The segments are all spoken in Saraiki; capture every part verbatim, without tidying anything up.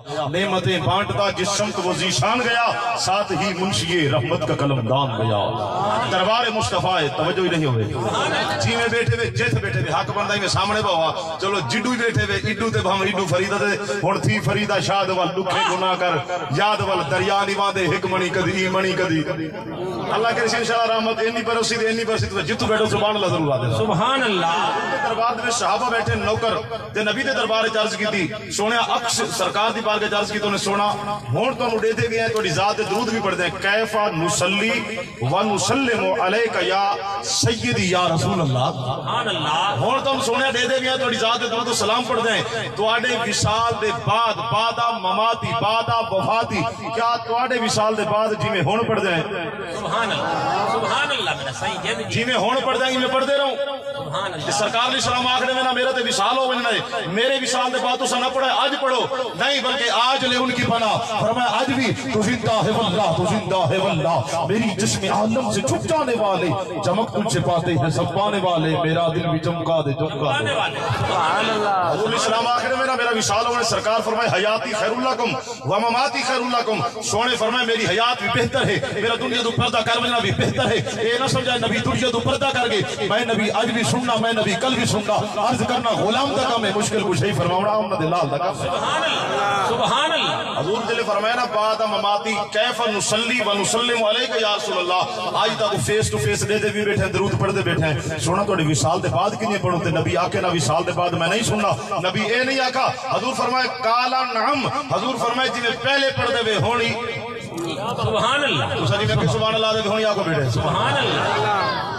نعمتیں بانٹدا جس سمت وہ ذیشان گیا، ساتھ ہی منشی رحمت کا قلم دان گیا۔ دربار مصطفیٰ ہے، توجہ ہی نہیں ہوئے۔ جی میں بیٹھے ہوئے، جتھ بیٹھے ہوئے، حق بندہ ہی میں سامنے بہوا۔ چلو جڈو ہی بیٹھے ہوئے، ایڈو تے بھاویں ایڈو فریدا تے، ہݨ تھی فریدا شاہ دے ول ݙکھے گناہ کر، یاد ول دریا نہیں واندے، ہک مݨی کدی، ای مݨی کدی۔ اللہ کرے انشاءاللہ رحمت اینی برسی تے اینی برسی تے جتھوں بیٹھو سبحان اللہ ضرور آدے۔ سبحان اللہ۔ نبی دے دربار دے وچ صحابہ بیٹھے، نوکر، تے نبی دے دربار وچ عرض کیتی، سوہݨیا، اکثر سرکار دی بارگاہ وچ عرض کیتی، انہیں سوہݨا، ہݨ تانوں ݙیدھے ڳئے ہیں، تہاݙی ذات تے درود وی پڑھدے ہیں، کیف نصلی و نسلم علیک یا سیدی یا رسول اللہ۔ سبحان اللہ۔ ہݨ تانوں سوہݨیا ݙیدھے ڳئے ہیں، تہاݙی ذات تے درود و سلام پڑھدے ہیں، تہاݙے وصال دے بعد، بعد مماتی، بعد وفاتی، کیا تہاݙے وصال دے بعد جیویں ہݨ پڑھدے ہیں؟ سبحان اللہ، سبحان اللہ، میرا سائیں جی۔ جیویں ہݨ پڑھدے ہیں، ایویں پڑھدے رہو۔ سبحان اللہ۔ تے سرکار علیہ السلام آکھدے نے نا، میرا تے وصال ہو ونڄݨا ہے، میرے وصال دے بعد تساں نہ پڑھو، اڄ پڑھو، نہیں بلکہ آج لے ان کی پناہ۔ فرمایا، آج بھی تو زندہ ہے واللہ، تو زندہ ہے واللہ، میری جسم عالم سے چھپ جانے والے، چمک تجھ سے پاتے ہیں سب پانے والے، میرا دل بھی چمکا دے، چمکا دے۔ سبحان اللہ۔ حضور علیہ السلام آخر میں نا میرا وصال ہونے، سرکار فرمائے، حیاتی خیر لکم و مماتی خیر لکم۔ سوہݨے فرمائے، میری حیات بھی بہتر ہے، میرا دنیا تو پردہ کر ونڄݨا بھی بہتر ہے۔ اے نہ سمجھا نبی دنیا تو پردہ کر گئے، میں نبی اڄ بھی سݨنا، میں نبی کل بھی سݨنا۔ عرض کرنا غلام دا کم ہے، مشکل کشائی فرماوݨا انہاں دے لال دا کم ہے۔ سبحان اللہ، سبحان اللہ۔ حضور جلے فرمایا نا، بعد مماتی کیف نصلی و نسلم علیک یا رسول اللہ۔ اڄ تاں فیس ٹو فیس ݙیہدے بھی بیٹھے ہیں، درود پڑھدے بیٹھے ہیں۔ سوہݨا تہاݙے وصال دے بعد کیویں پڑھوں؟ تے نبی آکھے نا، وصال دے بعد میں نہیں سݨنا۔ نبی اے نہیں آکھا۔ حضور فرمائے، قال نعم۔ حضور فرمائے، جیویں پہلے پڑھدے وے ہݨ ہی۔ سبحان اللہ۔ تساں جیویں آکھے سبحان اللہ دے وے ہݨ ہی آکھو بیٹھے۔ سبحان اللہ۔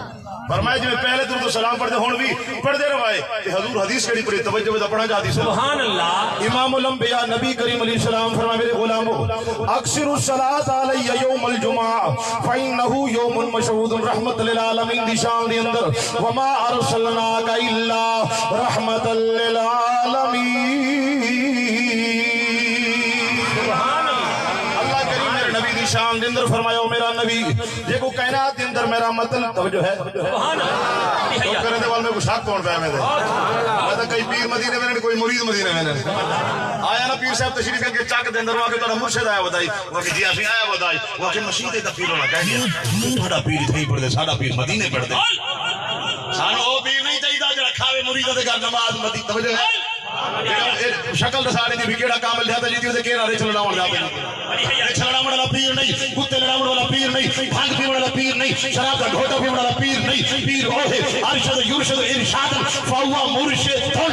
فرمائے، جیویں پہلے درود و سلام پڑھدے ہݨ وی پڑھدے رہو۔ تے حضور حدیث کیڑھی پڑھی؟ توجہ وے، اپݨا جا حدیث۔ سبحان اللہ۔ امام الانبیاء نبی کریم علیہ السلام فرمائے، میرے غلامو، اکثروا الصلاۃ علی یوم الجمعہ فانہ یوم مشہود، رحمت للعالمین دی شان دے اندر، وما ارسلناک الا رحمت للعالمین۔ سبحان اللہ۔ اللہ کریم میرے نبی دی شان دے اندر فرمایا، او میرا نبی، جے کو کائنات دے اندر میرا مطلب، توجہ ہے؟ سبحان اللہ۔ تو کرے دے وال میں کو شک کون پیا میں دے؟ میں تو کئی پیر مدینے میں نے، کوئی مرید مدینے میں نے۔ آیا نا پیر صاحب تشریف کے چک دے اندر، وہاں کے تہاݙا مرشد آیا ودائی، وہاں کے جی اسی آیا ودائی، وہاں کے مشین دے تفسیر ہونا کہہ دیا۔ تہاݙا پیر اتھے ہی پڑھدے، ساݙا پیر مدینے پڑھدے۔ سانو او پیر نہیں چاہیدا جڑا کھاوے مریداں دے گھر نماز مدی، توجہ ہے؟ اے شکل دسانے دی بھی کیڑا کامل جاتا جی، تے کیڑا رچھ لڑاوݨ جاتا جی۔ رچھ لڑاوݨ والا پیر نہیں، کتے لڑاوݨ والا پیر نہیں، بھنگ پیوݨ والا پیر نہیں، شراب دا گھوٹا پیوݨ والا پیر نہیں۔ پیر او ہے، ارشد یرشد ارشاد، فہو مرشد، اوہ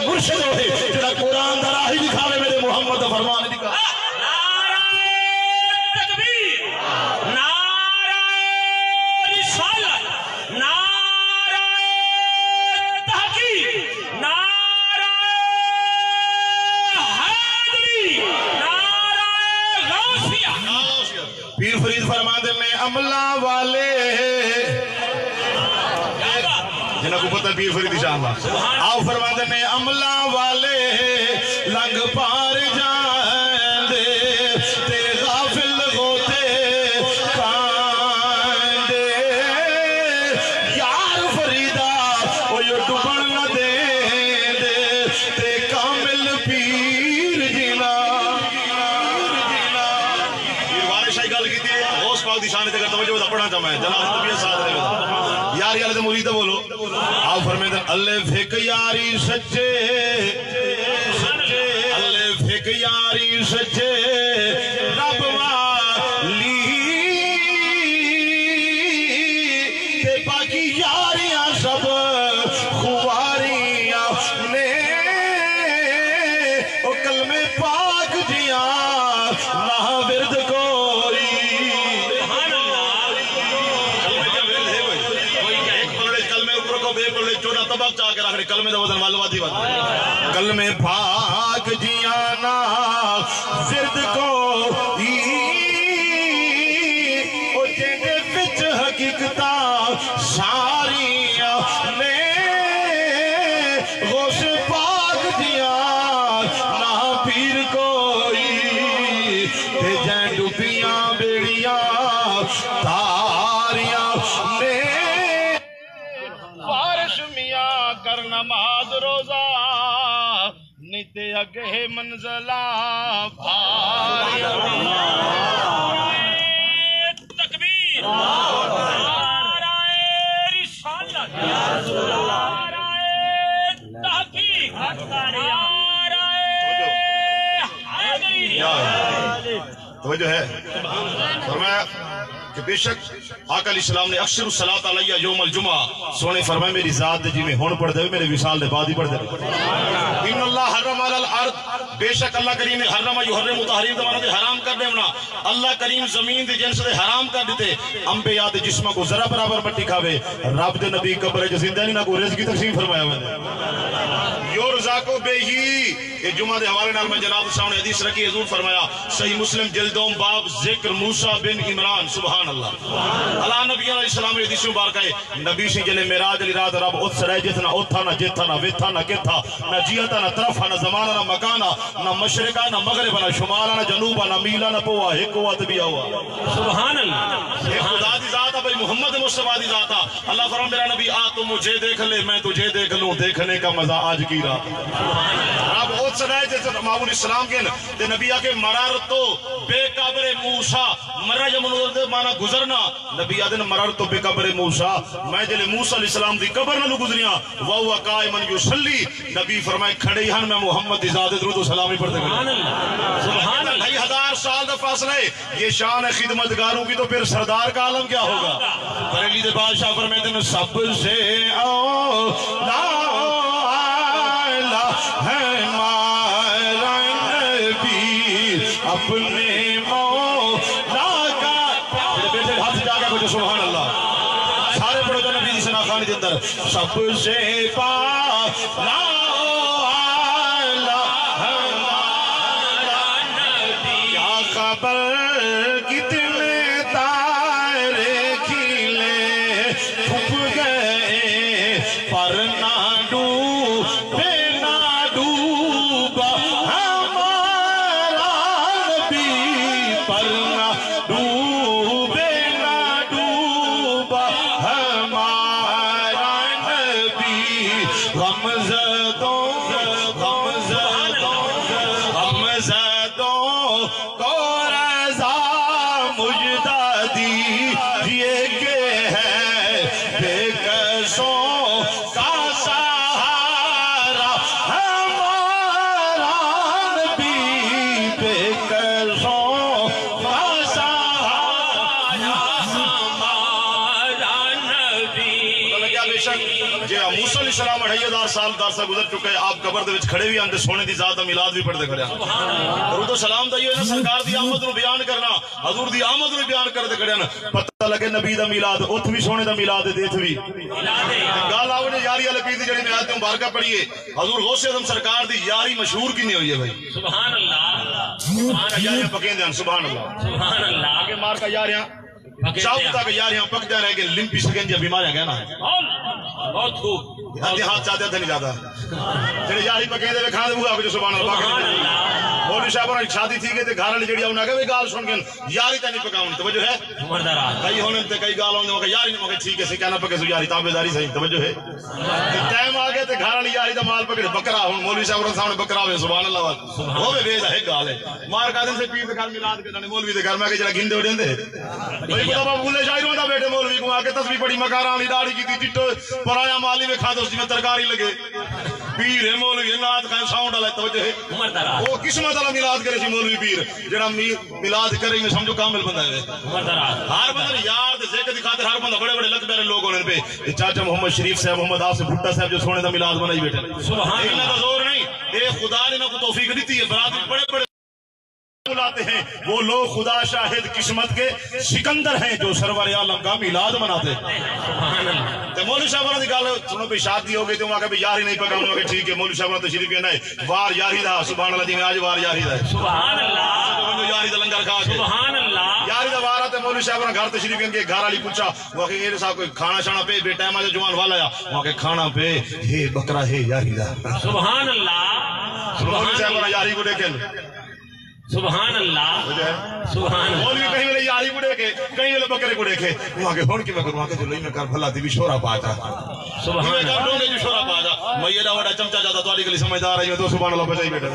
مرشد او ہے جڑا قرآن دا راہ ہی دکھاوے، میرے محمد دا فرمان ہی دکھاوے۔ نعرہ تکبیر، نعرہ رسالت، نعرہ تحقیق، نعرہ حیدری، نعرہ غوثیہ۔ پیر فرید فرماندے نے، عملاں والے، جنہاں کوں پتہ پیر فرید دی شان دا۔ آؤ فرماندے نے، عملاں والے لنگھ پار جاندے تے غافل غوطے کھاندے۔ یار فریدا، او یو ڈبݨ نہ ݙیندے تے کامل پیر جیویں۔ پیر وارث شاہی ڳالھ کیتی ہے، غوث پاک دی شان تے اگر توجہ ہو تاں پڑھݨا چاہواں، جناب طبیعت ساتھ ݙے۔ یار، یار دے مرید بولو۔ آؤ فرمیندے، الف ہک یاری سچے، الف ہک یاری سچے رب والی، تے باقی یاریاں سب خواریاں نے۔ او کلمے پاک جیاں نہ ورد کوئی۔ سبحان اللہ۔ کلمے دا ورد ہے کوئی؟ ایک پلڑے کلمے اوپر کو بے پلڑے چوݙاں طبق چا کے رکھݨے، کلمے دا وزن ول ودھی ودھ۔ کلمے پاک جیاں نہ ورد کوئی، او جیندے وچ حقیقتاں ساریاں نے۔ غوث پاک دیاں نہ پیر کوئی، تے جیں ڈبیاں بیڑیاں تاریاں نے۔ وارث میاں کر نماز روزہ، نی تے گئے منزلاں بھاری۔ نعرہ تکبیر، نعرہ رسالت، نعرہ تحقیق، نعرہ حیدری۔ توجہ ہے۔ فرمایا کہ بے شک آقا علیہ السلام نے اکثر الصلاۃ علیہ یوم الجمعہ، سونے فرمایا میری ذات دے جی میں ہن پڑھ دے، میرے وصال دے بعد ہی پڑھ دے۔ ان اللہ حرم علی الارض، بے شک اللہ کریم نے حرم یحرم تحریم زمانہ دے حرام کر دیونا۔ اللہ کریم زمین دے جنس دے حرام کر دیتے۔ انبیاء دے جسماں کو ذرا برابر مٹی کھاوے۔ رب دے نبی قبر وچ زندہ نہیں، نہ کوئی رزق تقسیم فرمایا ہوئے۔ یرزق بہ، اے جمعہ دے حوالے نال میں جناب دے سامنے حدیث رکھی، حضور فرمایا، صحیح مسلم جلد دوم، باب ذکر موسیٰ بن عمران۔ سبحان اللہ۔ اللہ نبی علیہ السلام دی حدیث مبارکہ ہے، نبی سی جلے معراج علی رات رب ات سرائے جتنا اتھا نہ جتھا نہ وتھا نہ کتھا نہ جیتا نہ طرفا نہ زمانہ نہ مکانہ نہ مشرقہ نہ مغربہ نہ شمالہ نہ جنوبہ نہ میلہ نہ پوا ہک وت بیا ہوا۔ سبحان اللہ۔ اے خدا دی ذات آ بھائی، محمد مصطفیٰ دی ذات آ۔ اللہ فرمایا، میرا نبی آ تو مجھے دیکھ لے، میں تجھے دیکھ لوں، دیکھنے کا مزہ آج کی رات۔ رب ات سرائے جتنا معبود اسلام کے تے نبی آ کے مررت بقبر موسیٰ، مرّ یمرّ دے معنی گزرنا۔ نبی آدن مررت بقبر موسیٰ، میں جلے موسیٰ علیہ السلام دی قبر نالوں گزریاں، وہو قائم یصلی، نبی فرمائے کھڑے ہی ہن، میں محمد دی ذات درود و سلام ہی پڑھتے کھڑے۔ سبحان اللہ، سبحان اللہ۔ ڈھائی ہزار سال دا فاصلہ ہے، یہ شان ہے خدمتگاروں کی، تو پھر سردار کا عالم کیا ہوگا؟ بریلی دے بادشاہ فرمائے دن سب سے اولا، اولا ہے ہمارا نبی۔ اپنے مولا کا۔ جڑے بیٹھے ہتھ جاگے کجھ سبحان اللہ۔ سارے پڑھو جو نبی دی ثنا خوانی دے اندر۔ سب سے پالا ہمارا نبی۔ کیا خبر کتنے تارے کھلے چھپ گئے، پر نہ ڈوبے نہ ڈوبا ہمارا نبی، پر نہ ڈوبے نہ ڈوبا ہمارا نبی۔ غمزدوں، غمزدوں، غمزدوں کو رضا مجدہ دیجیے کہ ہے بے کسوں کا سہارا ہمارا نبی، بے کسوں کا سہارا ہمارا نبی۔ پتہ لگیا بے شک جے موسیٰ علیہ السلام اڑھائی ہزار سال درسا گزر چکا ہے، آپ قبر دے وچ کھڑے بھی آندے سونے دی ذات دا میلاد بھی پڑھتے کھڑے ہیں۔ درود و سلام دا یہ ہے نا سرکار دی آمد نو بیان کرنا۔ حضور دی آمد نوں بیان کردے کھڑے ہن۔ پتہ لگے نبی دا میلاد، اتھ وی سوہݨے دا میلاد ہے تے اتھ وی۔ ڳالھ آ ونڄے یاری والے پیر دی جیڑھی میں آیت مبارکہ پڑھی ہے، حضور غوث اعظم سرکار دی یاری مشہور کنیں ہوئی ہے بھائی؟ سبحان اللہ۔ سبحان اللہ۔ یاریاں پکیندے ہن، سبحان اللہ۔ سبحان اللہ۔ اڳے مارکا یاریاں، پکیندے چاؤ ہن۔ تک یاریاں پکدیاں رہ ڳئے، لمپی سکن دیاں بیماریاں ڳئے نا۔ بہت، بہت خوب۔ ہتھ ہتھ چاتے ہتھ نہیں زیادہ۔ جیڑھے یاری پکیندے وے کھاندے وے، آکھو جو سبحان اللہ۔ سبحان اللہ۔ مولوی صاحب ہوراں دی شادی تھی ڳئی تے گھر والی جیڑھی آ، انہاں آکھیا وے ڳالھ سن کے یاری تاں نہیں پکاوݨی، توجہ ہے؟ زبردست۔ کئی ہن تے کئی ڳالھ ہوندے، میں آکھیا یاری نہیں، میں آکھیا ٹھیک ہے، اسی کیا نہ پکے سو یاری، تابعداری صحیح، توجہ ہے؟ تے ٹائم آ ڳیا تے گھر والی یاری دا مال پکڑے، بکرا، ہن مولوی صاحب ہوراں سامݨے بکرا ہوے، سبحان اللہ۔ سبحان اللہ۔ ہوے بے دا ہک ڳالھ ہے۔ مارکا آدھن سے پیر دے گھر میلاد کڈھݨے، مولوی دے گھر، میں آکھیا جیڑھا گھندے ہوݙے ہوندے۔ بھئی خدا بابا بلے شاہ ہی روندا ٻیٹھے مولوی کوں، آ کے تسبیح پڑھی، مکاراں والی ݙاڑھی کیتی، چٹو پرایا مالی ویکھا تے اس جیویں ترکاری لگے۔ پیر ہے مولوی، ہے نعت خواں، ساؤنڈ والا، توجہ ہے۔ عمر دراز۔ او قسمت والا میلاد کریسی مولوی پیر، جیڑھا می-، میلاد کرے، ایویں سمجھو کامل بندہ ہے۔ عمر دراز۔ ہر بندے نے یار دے ذکر دی خاطر ہر بندہ، بڑے بڑے لقبے والے لوگ ہوندے پئے۔ اے چاچا محمد شریف صاحب، محمد آصف بھٹہ صاحب جو سوہݨے دا میلاد منائی ٻیٹھے۔ سبحان اللہ۔ انہاں دا زور نہیں، اے خدا نے انہاں کوں توفیق ݙتی ہے، برادری بڑے بڑے بلاتے ہیں، وہ لوگ خدا شاہد قسمت کے سکندر ہیں جو سرور عالم کا میلاد مناتے ہیں۔ سبحان اللہ۔ تے مولوی صاحب ہوراں دی ڳالھ سݨو، بھئی شادی ہو ڳئی تے انہاں آکھیا بھئی یاری نہیں پکاوݨی، انہاں آکھیا ٹھیک ہے، مولوی صاحب ہوراں تشریف گھن آئے، وار یاری دا، سبحان اللہ، جیویں اڄ وار یاری دا ہے۔ سبحان اللہ۔ ونڄو یاری دا لنگر کھا کے۔ سبحان اللہ۔ یاری دا وار آ تے مولوی صاحب ہوراں گھر تشریف گھن کے گھر والی پچھا، وہ آکھے اے صاحب کوئی کھانا شانا پئے، بے ٹائم آ جوان والا آ، وہ آکھے کھانا پئے، ہے بکرا ہے یاری دا۔ سبحان اللہ۔ مولوی صاحب ہوراں یاری کوں ݙیکھن۔ سبحان اللہ۔ سبحان اللہ۔ مولوی کہیں ویلے یاری کوں ݙیکھے، کہیں ویلے بکرے کوں ݙیکھے۔ انہاں آکھے ہݨ کیویں کروں؟ آکھے جو لئی میں کر بھلا دی وی شورا پا چا۔ سبحان اللہ۔ کیویں کر ݙوں گے جو شورا پا چا؟ میں ایݙا وݙا چمچا زیادہ تہاݙی کلی سمجھدار آئی ہاں، تو سبحان اللہ بچائی ٻیٹھے۔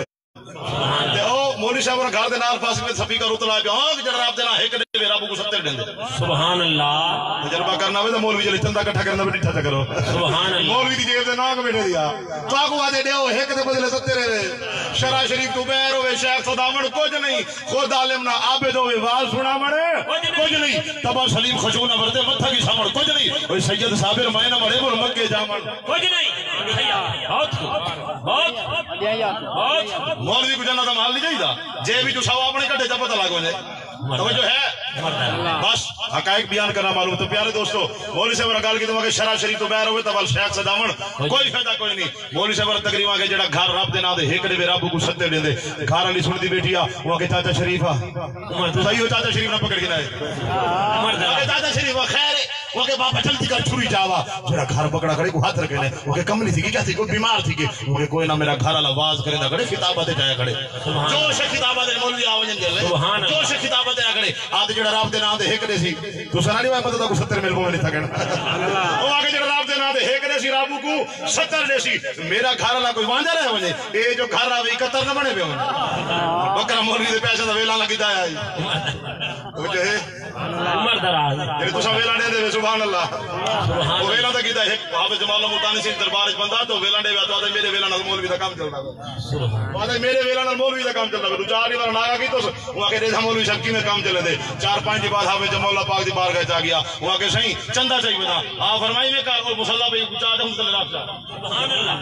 مولوی صاحب ہوراں گھر دے نال پاس وچ سپیکر اتلا پیا، ہاں، جیڑھا رب دے ناں ہک ݙیوے، رب کوں ستر ݙیندے۔ سبحان اللہ۔ تجربہ کرنا ہوے تاں مولوی جلے چندہ کٹھا کرنا وی ݙٹھا چا کرو۔ سبحان اللہ۔ مولوی دی جیب دے ناں کوں ٻیٹھے دیا۔ تہاکوں آہدے ݙیو ہک دے بدلے ستر ݙیوے۔ شرع شریف توں ٻاہر ہووے، شیخ سداوݨ کچھ نہیں، خود عالم نہ عابد ہووے، واز سݨاوݨ کچھ نہیں۔ تبا سلیم خشوع نہ ورتے، متھا گھساوݨ کچھ نہیں۔ اوئے سید صابر میں نہ مڑے مڑ مکے جاوݨ۔ کچھ نہیں۔ بہت خوب، بہت خوب، بہت خوب۔ مولوی کوں جنت دا مال نہیں چاہیدا، جیب وچوں سو اپݨے کڈھے تاں پتہ لڳ ونڄے۔ توجہ ہے؟ بس حقائق بیان کرݨا معلوم۔ تو پیارے دوستو، مولوی صاحب ہوراں ڳالھ کیتی کہ شرع شریف توں ٻاہر ہووے تاں ول شیخ سداوݨ کوئی فائدہ کوئی نہیں۔ مولوی صاحب ہوراں تقریر آ کے جیڑھا گھر رب دے ناں دے ہک ݙیوے، رب کوں ستر ݙیندے۔ گھر والی سݨدی ٻیٹھی آ، او آکھے چاچا شریف آ۔ تساں ایہو چاچا شریف نہ پکڑ گھنا ہے۔ او آکھے چاچا شریف آ، خیر ہے۔ او آکھے بابا جلدی کر، چھری چاوا۔ جیڑھا گھر پکڑا کھڑے، کوں ہتھ رکھے نے۔ او آکھے کملی تھی ڳئی، کیا تھی؟ کوئی بیمار تھی ڳئی؟ او آکھے کوئی نہ، میرا گھر والا واز کریندا کھڑے، خطابت تے جایا کھڑے۔ جوش خطابت تے مولوی آ ونڄن ڳئے۔ سبحان اللہ۔ جوش خطابت تے آ کھڑے۔ آ تے جیڑھا رب دے ناں دے ہک ݙیسی، تساں نہ ݙیوائے مدد، تاکوں ستر مل پووے اتھاں کن۔ او آکھے جیڑھا رب دے ناں دے ہک ݙیسی، رب کوں ستر ݙیسی۔ میرا گھر والا کوئی وانجھا رہ ونڄے، اے جو گھر آوے اکہتر نہ بݨے پئے ونڄے۔ بکرا مولوی دے پیسے دا ویلا لڳدا آیا جی۔ توجہ ہے؟ عمر دراز۔ جیڑھے تساں ویلا ݙیندے وے، سبحان اللہ۔ سبحان او ویلا تاں کیتا، ہک حافظ جمال اللہ ملتانی سی دربار وچ بندہ تے ویلا ݙیوے، تاں آہدے میرے ویلا نال مولوی دا کم چلدا پیا۔ سبحان اللہ۔ آہدے میرے ویلا نال مولوی دا کم چلدا پیا۔ ݙو چار ݙینہہ بعد ناگا کیتوس، او آکھے ݙیکھاں مولوی صاحب کیویں کم چلیندے۔ چار پنج ݙینہہ بعد حافظ جمال اللہ پاک دی بارگاہ چ آ ڳیا۔ او آکھے سئیں چندہ چاہیے نا۔ آ فرمائی میں گھر کول مصلی پئی، کوں چا تے ہݨ تلے رکھ چا۔ سبحان اللہ۔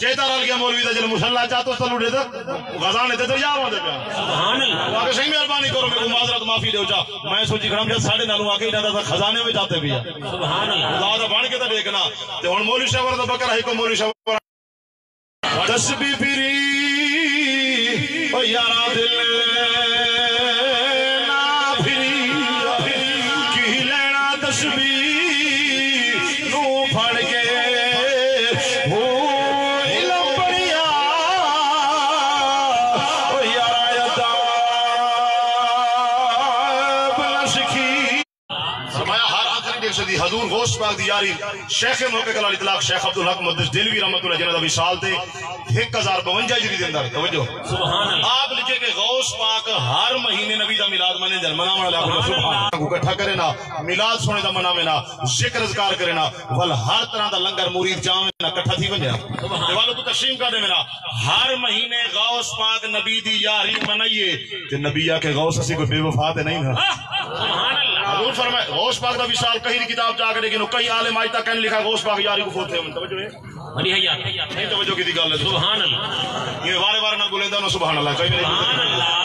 چیتا رل ڳیا مولوی دا، جݙاں مصلی چا تے تلے ݙیہدے، خزانے تے دریا وہندے پیا۔ سبحان اللہ۔ آکھے سئیں مہربانی کرو، میکوں معذرت معافی ݙیو چا۔ میں سوچی کھڑا ہم ساݙے نالوں آ کے انہاں دا خزانے وچ آتے پیا۔ سبحان اللہ۔ خدا دا بݨ کے تاں ݙیکھنا۔ تے ہݨ مولوی صاحب دا بکرا ہکو، مولوی صاحب تسبیح پھری، او یارا دل نہ پھری، کی لینا تسبیح نوں پھڑ کے، ہو علم پڑھیا، او یارا ادب نہ سکھی۔ فرمایا، ہر آنکھ نہیں ݙیکھ سڳدی حضور غوث پاک دی یاری۔ شیخ محقق الاطلاق شیخ عبدالحق محدث دہلوی رحمۃ اللہ جنہاں دا وصال تے ہک ہزار ٻونجا ہجری دے اندر، توجہ۔ سبحان اللہ۔ آپ لکھے کہ غوث پاک ہر مہینے نبی دا میلاد منیندن، مناوݨ والے آکھو سبحان اللہ۔ کوں اکٹھا کرے نا، میلاد سوہݨے دا مناوے نا، ذکر اذکار کرے نا، ول ہر طرح دا لنگر مرید چاوے نا، اکٹھا تھی ونڄے۔ سبحان اللہ۔ تے ول اتوں تقسیم کر ݙیوے نا۔ ہر مہینے غوث پاک نبی دی یاری منائیے۔ تے نبی آکھے، غوث، اسی کوئی بے وفا تے نہیں نا؟ سبحان اللہ۔ حضور فرمائے، غوث پاک دا وصال کہیں دی کتاب چا کے ݙیکھو، کہیں عالم اڄ تک کہیں لکھا غوث پاک یاری کوں فوت تھئے ہوون۔ توجہ ہے؟ بڑی حیات۔ نہیں توجہ کیتی ڳالھ ہے۔ سبحان اللہ۔ یہ وارے وارے نال بولیندا نا، سبحان اللہ۔ کہیں نہیں۔ سبحان اللہ۔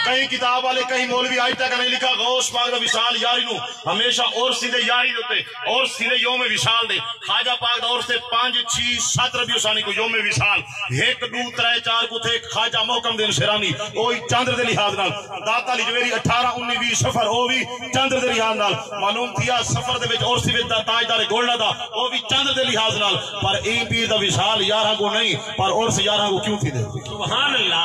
کہیں کتاب والے، کہیں مولوی اڄ تک نہیں لکھا غوث پاک دا وصال یاری نوں ہمیشہ عرس دے یاری دے اتے، عرس دے یوم وصال دے۔ خواجہ پاک دا عرس تے پنج، چھی، ست ربیع الثانی کوں یوم وصال، ہک، ݙو، ترے، چار کوں تھئے۔ خواجہ محکم الدین شیرانی، او وی چندر دے لحاظ نال، داتا علی جویری اٹھارہ، انی، ویہہ صفر، او وی چندر دے لحاظ نال۔ معلوم تھیا صفر دے وچ عرس وچ دا تاجدار گولڑا دا، او وی چندر دے لحاظ نال۔ پر ایں پیر دا وصال یارہاں کوں نہیں، پر عرس یارہاں کوں کیوں تھیندے؟ سبحان اللہ۔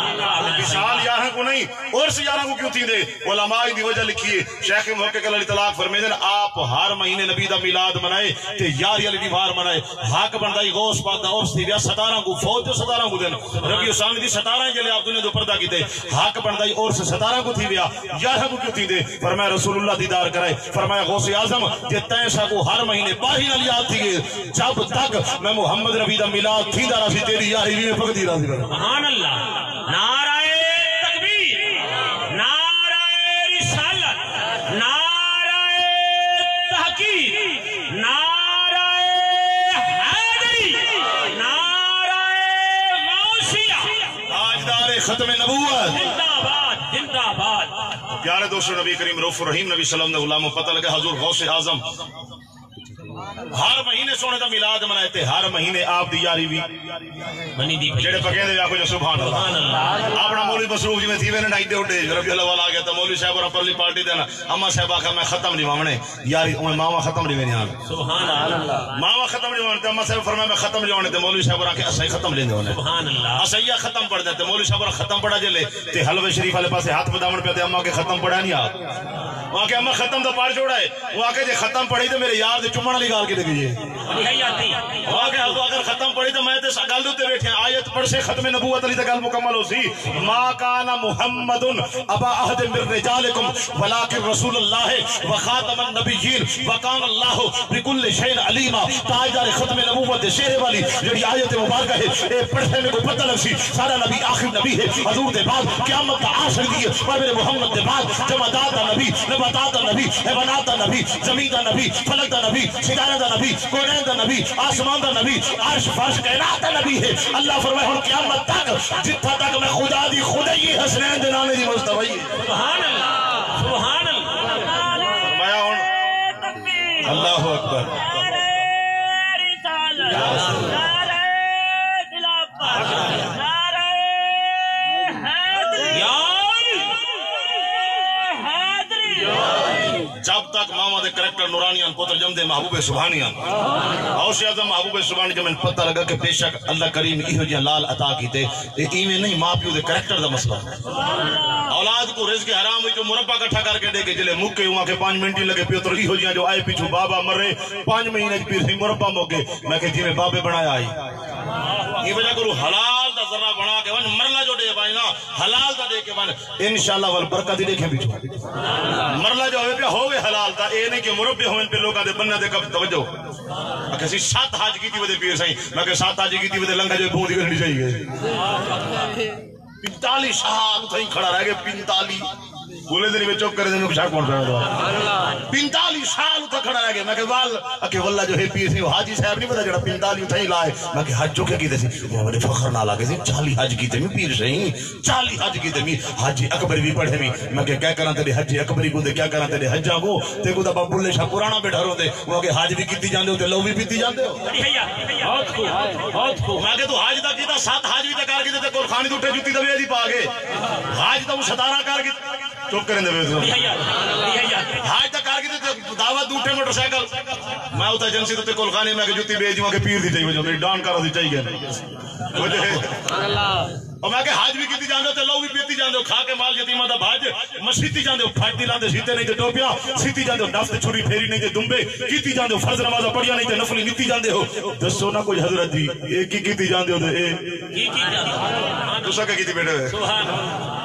وصال یارہاں کوں نہیں، عرس یارہاں کوں کیوں تھیندے؟ علماء دی وجہ لکھی ہے۔ شیخ محقق الاطلاق فرمیندن، آپ ہر مہینے نبی دا میلاد منائے تے یاری والی ݙیوار منائے۔ حق بݨدا ہئی غوث پاک دا عرس تھی ویا ستارہ کوں، فوت جو ستارہ کوں دن ربیع الثانی دی ستارہ، جیلے آپ دنیا توں پردہ کیتے، حق بݨدا ہئی عرس ستارہ کوں تھی ویا، یارہاں کوں کیوں تھیندے؟ فرمایا رسول اللہ دیدار کرائے۔ فرمایا غوث اعظم، جے تیں ساکوں ہر مہینے ٻارہیں نال یاد تھیے، جب تک میں محمد نبی دا میلاد تھیندا رہسی، تیݙی یاری وی میں پکدی رہسی۔ سبحان اللہ۔ نعرہ تکبیر، نعرہ رسالت، نعرہ تحقیق، نعرہ حیدری، نعرہ غوثیہ۔ تاجدار ختم نبوت۔ زندہ باد، زندہ باد۔ پیارے دوستو، نبی کریم رؤوف الرحیم نبی صلی اللہ علیہ وسلم دا غلام، پتہ لگے حضور غوث اعظم ہر مہینے سوہݨے دا میلاد منائے تے ہر مہینے آپ دی یاری وی منیندی پئی۔ جیڑھے پکیندے وے آکھو جو سبحان اللہ۔ سبحان اللہ۔ اپݨا مولوی مصروف جیویں تھی ویندے نا، ایݙے اݙے ربیع الاول آ ڳیا تاں مولوی صاحب ہوراں پرلی پارٹی دے نا، اماں صاحب آکھیا میں ختم ݙیواوݨے، یاری اوویں ماواں ختم ݙیویندیاں ہن۔ سبحان اللہ۔ ماواں ختم ݙیواوݨے تے اماں صاحب فرمایا میں ختم ݙیواوݨے تے مولوی صاحب ہوراں آکھیا اساں ہی ختم ݙیندے ہوندے۔ سبحان اللہ۔ اساں ہی ختم پڑھدے تے مولوی صاحب ہوراں ختم پڑھا جیلے تے حلوے شریف والے پاسے ہتھ ودھاوݨ پیا تے اماں آکھیا ختم پڑھا نہیں آپ۔ وہ آکھیا، اماں ختم دا پڑھ چھوڑا ہے۔ وہ آکھیا، جے ختم پڑھی تے میرے یار دے چمن والی ڳالھ کیتے ڳئی ہے۔ وہ آکھیا، ابو اگر ختم پڑھی تے میں تے اس ڳالھ دے اتے ویٹھے ہاں، آیت پڑھسے ختم نبوت والی تے ڳالھ مکمل ہوسی۔ ما کان محمد ابا احد من رجالکم ولکن رسول اللہ وخاتم النبیین وکان اللہ بکل شیء علیما۔ تاجدار ختم نبوت دے چہرے والی جڑی آیت مبارکہ ہے، اے پڑھسے میکوں پتہ لڳسی ساݙا نبی آخری نبی ہے۔ حضور دے بعد قیامت تاں آ سڳدی ہے، پر میرے محمد دے بعد جمادات دا نبی، نباتات دا نبی، حیوانات دا نبی، زمین دا نبی، فلک دا نبی، ستارے دا نبی، کونین دا نبی، آسمان دا نبی، عرش فرش کائنات دا نبی ہے۔ اللہ فرمائے، ہݨ قیامت تک جتھاں تک میں خدا دی خدائی، حسنین دے نانے دی مستوی ہے۔ سبحان اللہ، سبحان اللہ۔ فرمایا ہݨ، اللہ اکبر۔ نعرہ رسالت، نعرہ خلافت، نعرہ حیدری، نعرہ حیدری۔ جب تک ماواں دے کریکٹر نورانی ہن، پتر ڄمدے محبوب سبحانی ہن۔ غوث اعظم محبوب سبحانی ڄمن، پتہ لڳا کہ بے شک اللہ کریم ایہو جیہاں لال عطا کیتے۔ اے ایویں نہیں، ماں پیو دے کریکٹر دا مسئلہ۔ اولاد کوں رزق حرام وچوں مربع کٹھا کر کے ݙے کے جلے مکے، اوں آکھے پنج منٹ ہی لڳے، پتر ایہو جیہاں جو آئے پچھوں بابا مرے، پنج مہینے وچ پیر سئیں مربع مک ڳئے۔ میں کہ جیویں بابے بݨایا ہئی۔ ایں وجہ کوں حلال دا ذرہ بݨا کے ونڄ، مرلا جو ݙے ونڄ نا، حلال دا ݙے کے ونڄ۔ انشاءاللہ ول برکت ہی ݙیکھیں پچھوں۔ مرلا جو ہووے پیا ہووے حلال دا، اے نہیں کہ مربع ہوون پئے لوکاں دے بنیاں دے کب توجہ۔ آکھے سی ست حج کیتی ودے پیر سئیں۔ میں کہ ست حج کیتی ودے لنگھا جو بھوں دی کرنی چاہیے۔ پنتالیس سال اتھائیں کھڑا رہ ڳئے، پنتالیس۔ بولے دے نہیں، چپ کرے دے، میں شک کون پیا۔ پنتالیس سال اتھاں کھڑا رہ ڳئے۔ میں کہ ول، آکھے واللہ جو ہے پیر سئیں، او حاجی صاحب نہیں پتہ جڑا پنتالیس اتھائیں لائے۔ میں کہ حج چوکھے کیتے سی، او میرے فخر نال آکھے سی، چالیس حج کیتے میں پیر سئیں۔ چالی حج کیتے می، حج اکبری وی پڑھے می۔ میں کہ کیا کراں تیرے حج اکبری کوں، تے کیا کراں تیرے حجاں کوں؟ تیکوں تاں بابا بلے شاہ پراݨا ٻیٹھا روندے۔ او آکھے حج وی کیتی جاندے ہو تے لو وی پیتی جاندے ہو۔ بڑھیا، بہت خوب، بہت خوب۔ میں کہ توں حج دا کیتا، ست حج وی تے کر کیتے، تے کول خانی دو ٹھے جتی دا وی دی پا کے۔ حج تاں ستارہ کر کیتے۔ چپ کریں دے وے۔ بڑھیا، بڑھیا۔ حج دا کر کیتے، تے دعوت دو ٹھے موٹر سائیکل۔ میں اتھاں ایجنسی تے کول خانی، میں کہ جتی بھیج دیواں کہ پیر دی چاہیے، جو میری ڈان کر دی چاہیے۔ وجہ ہے۔ او میں کہ حج وی کیتی جاندے ہو تے لو وی پیتی جاندے ہو، کھا کے مال یتیماں دا بھج، مسیتی جاندے ہو، پھٹ دی لاندے سیتے نہیں تے ٹوپیاں، سیتی جاندے ہو نفس تے چھری پھیری نہیں تے دمبے، کیتی جاندے ہو فرض نمازاں پڑھیاں نہیں تے نفلی نیتی جاندے ہو۔ دسو نا کچھ حضرت جی، اے کی کیتی جاندے ہو تے اے؟ کی کیتی جاندے ہو؟ تساں کیا کیتی بیٹھے ہوئے؟ سبحان اللہ۔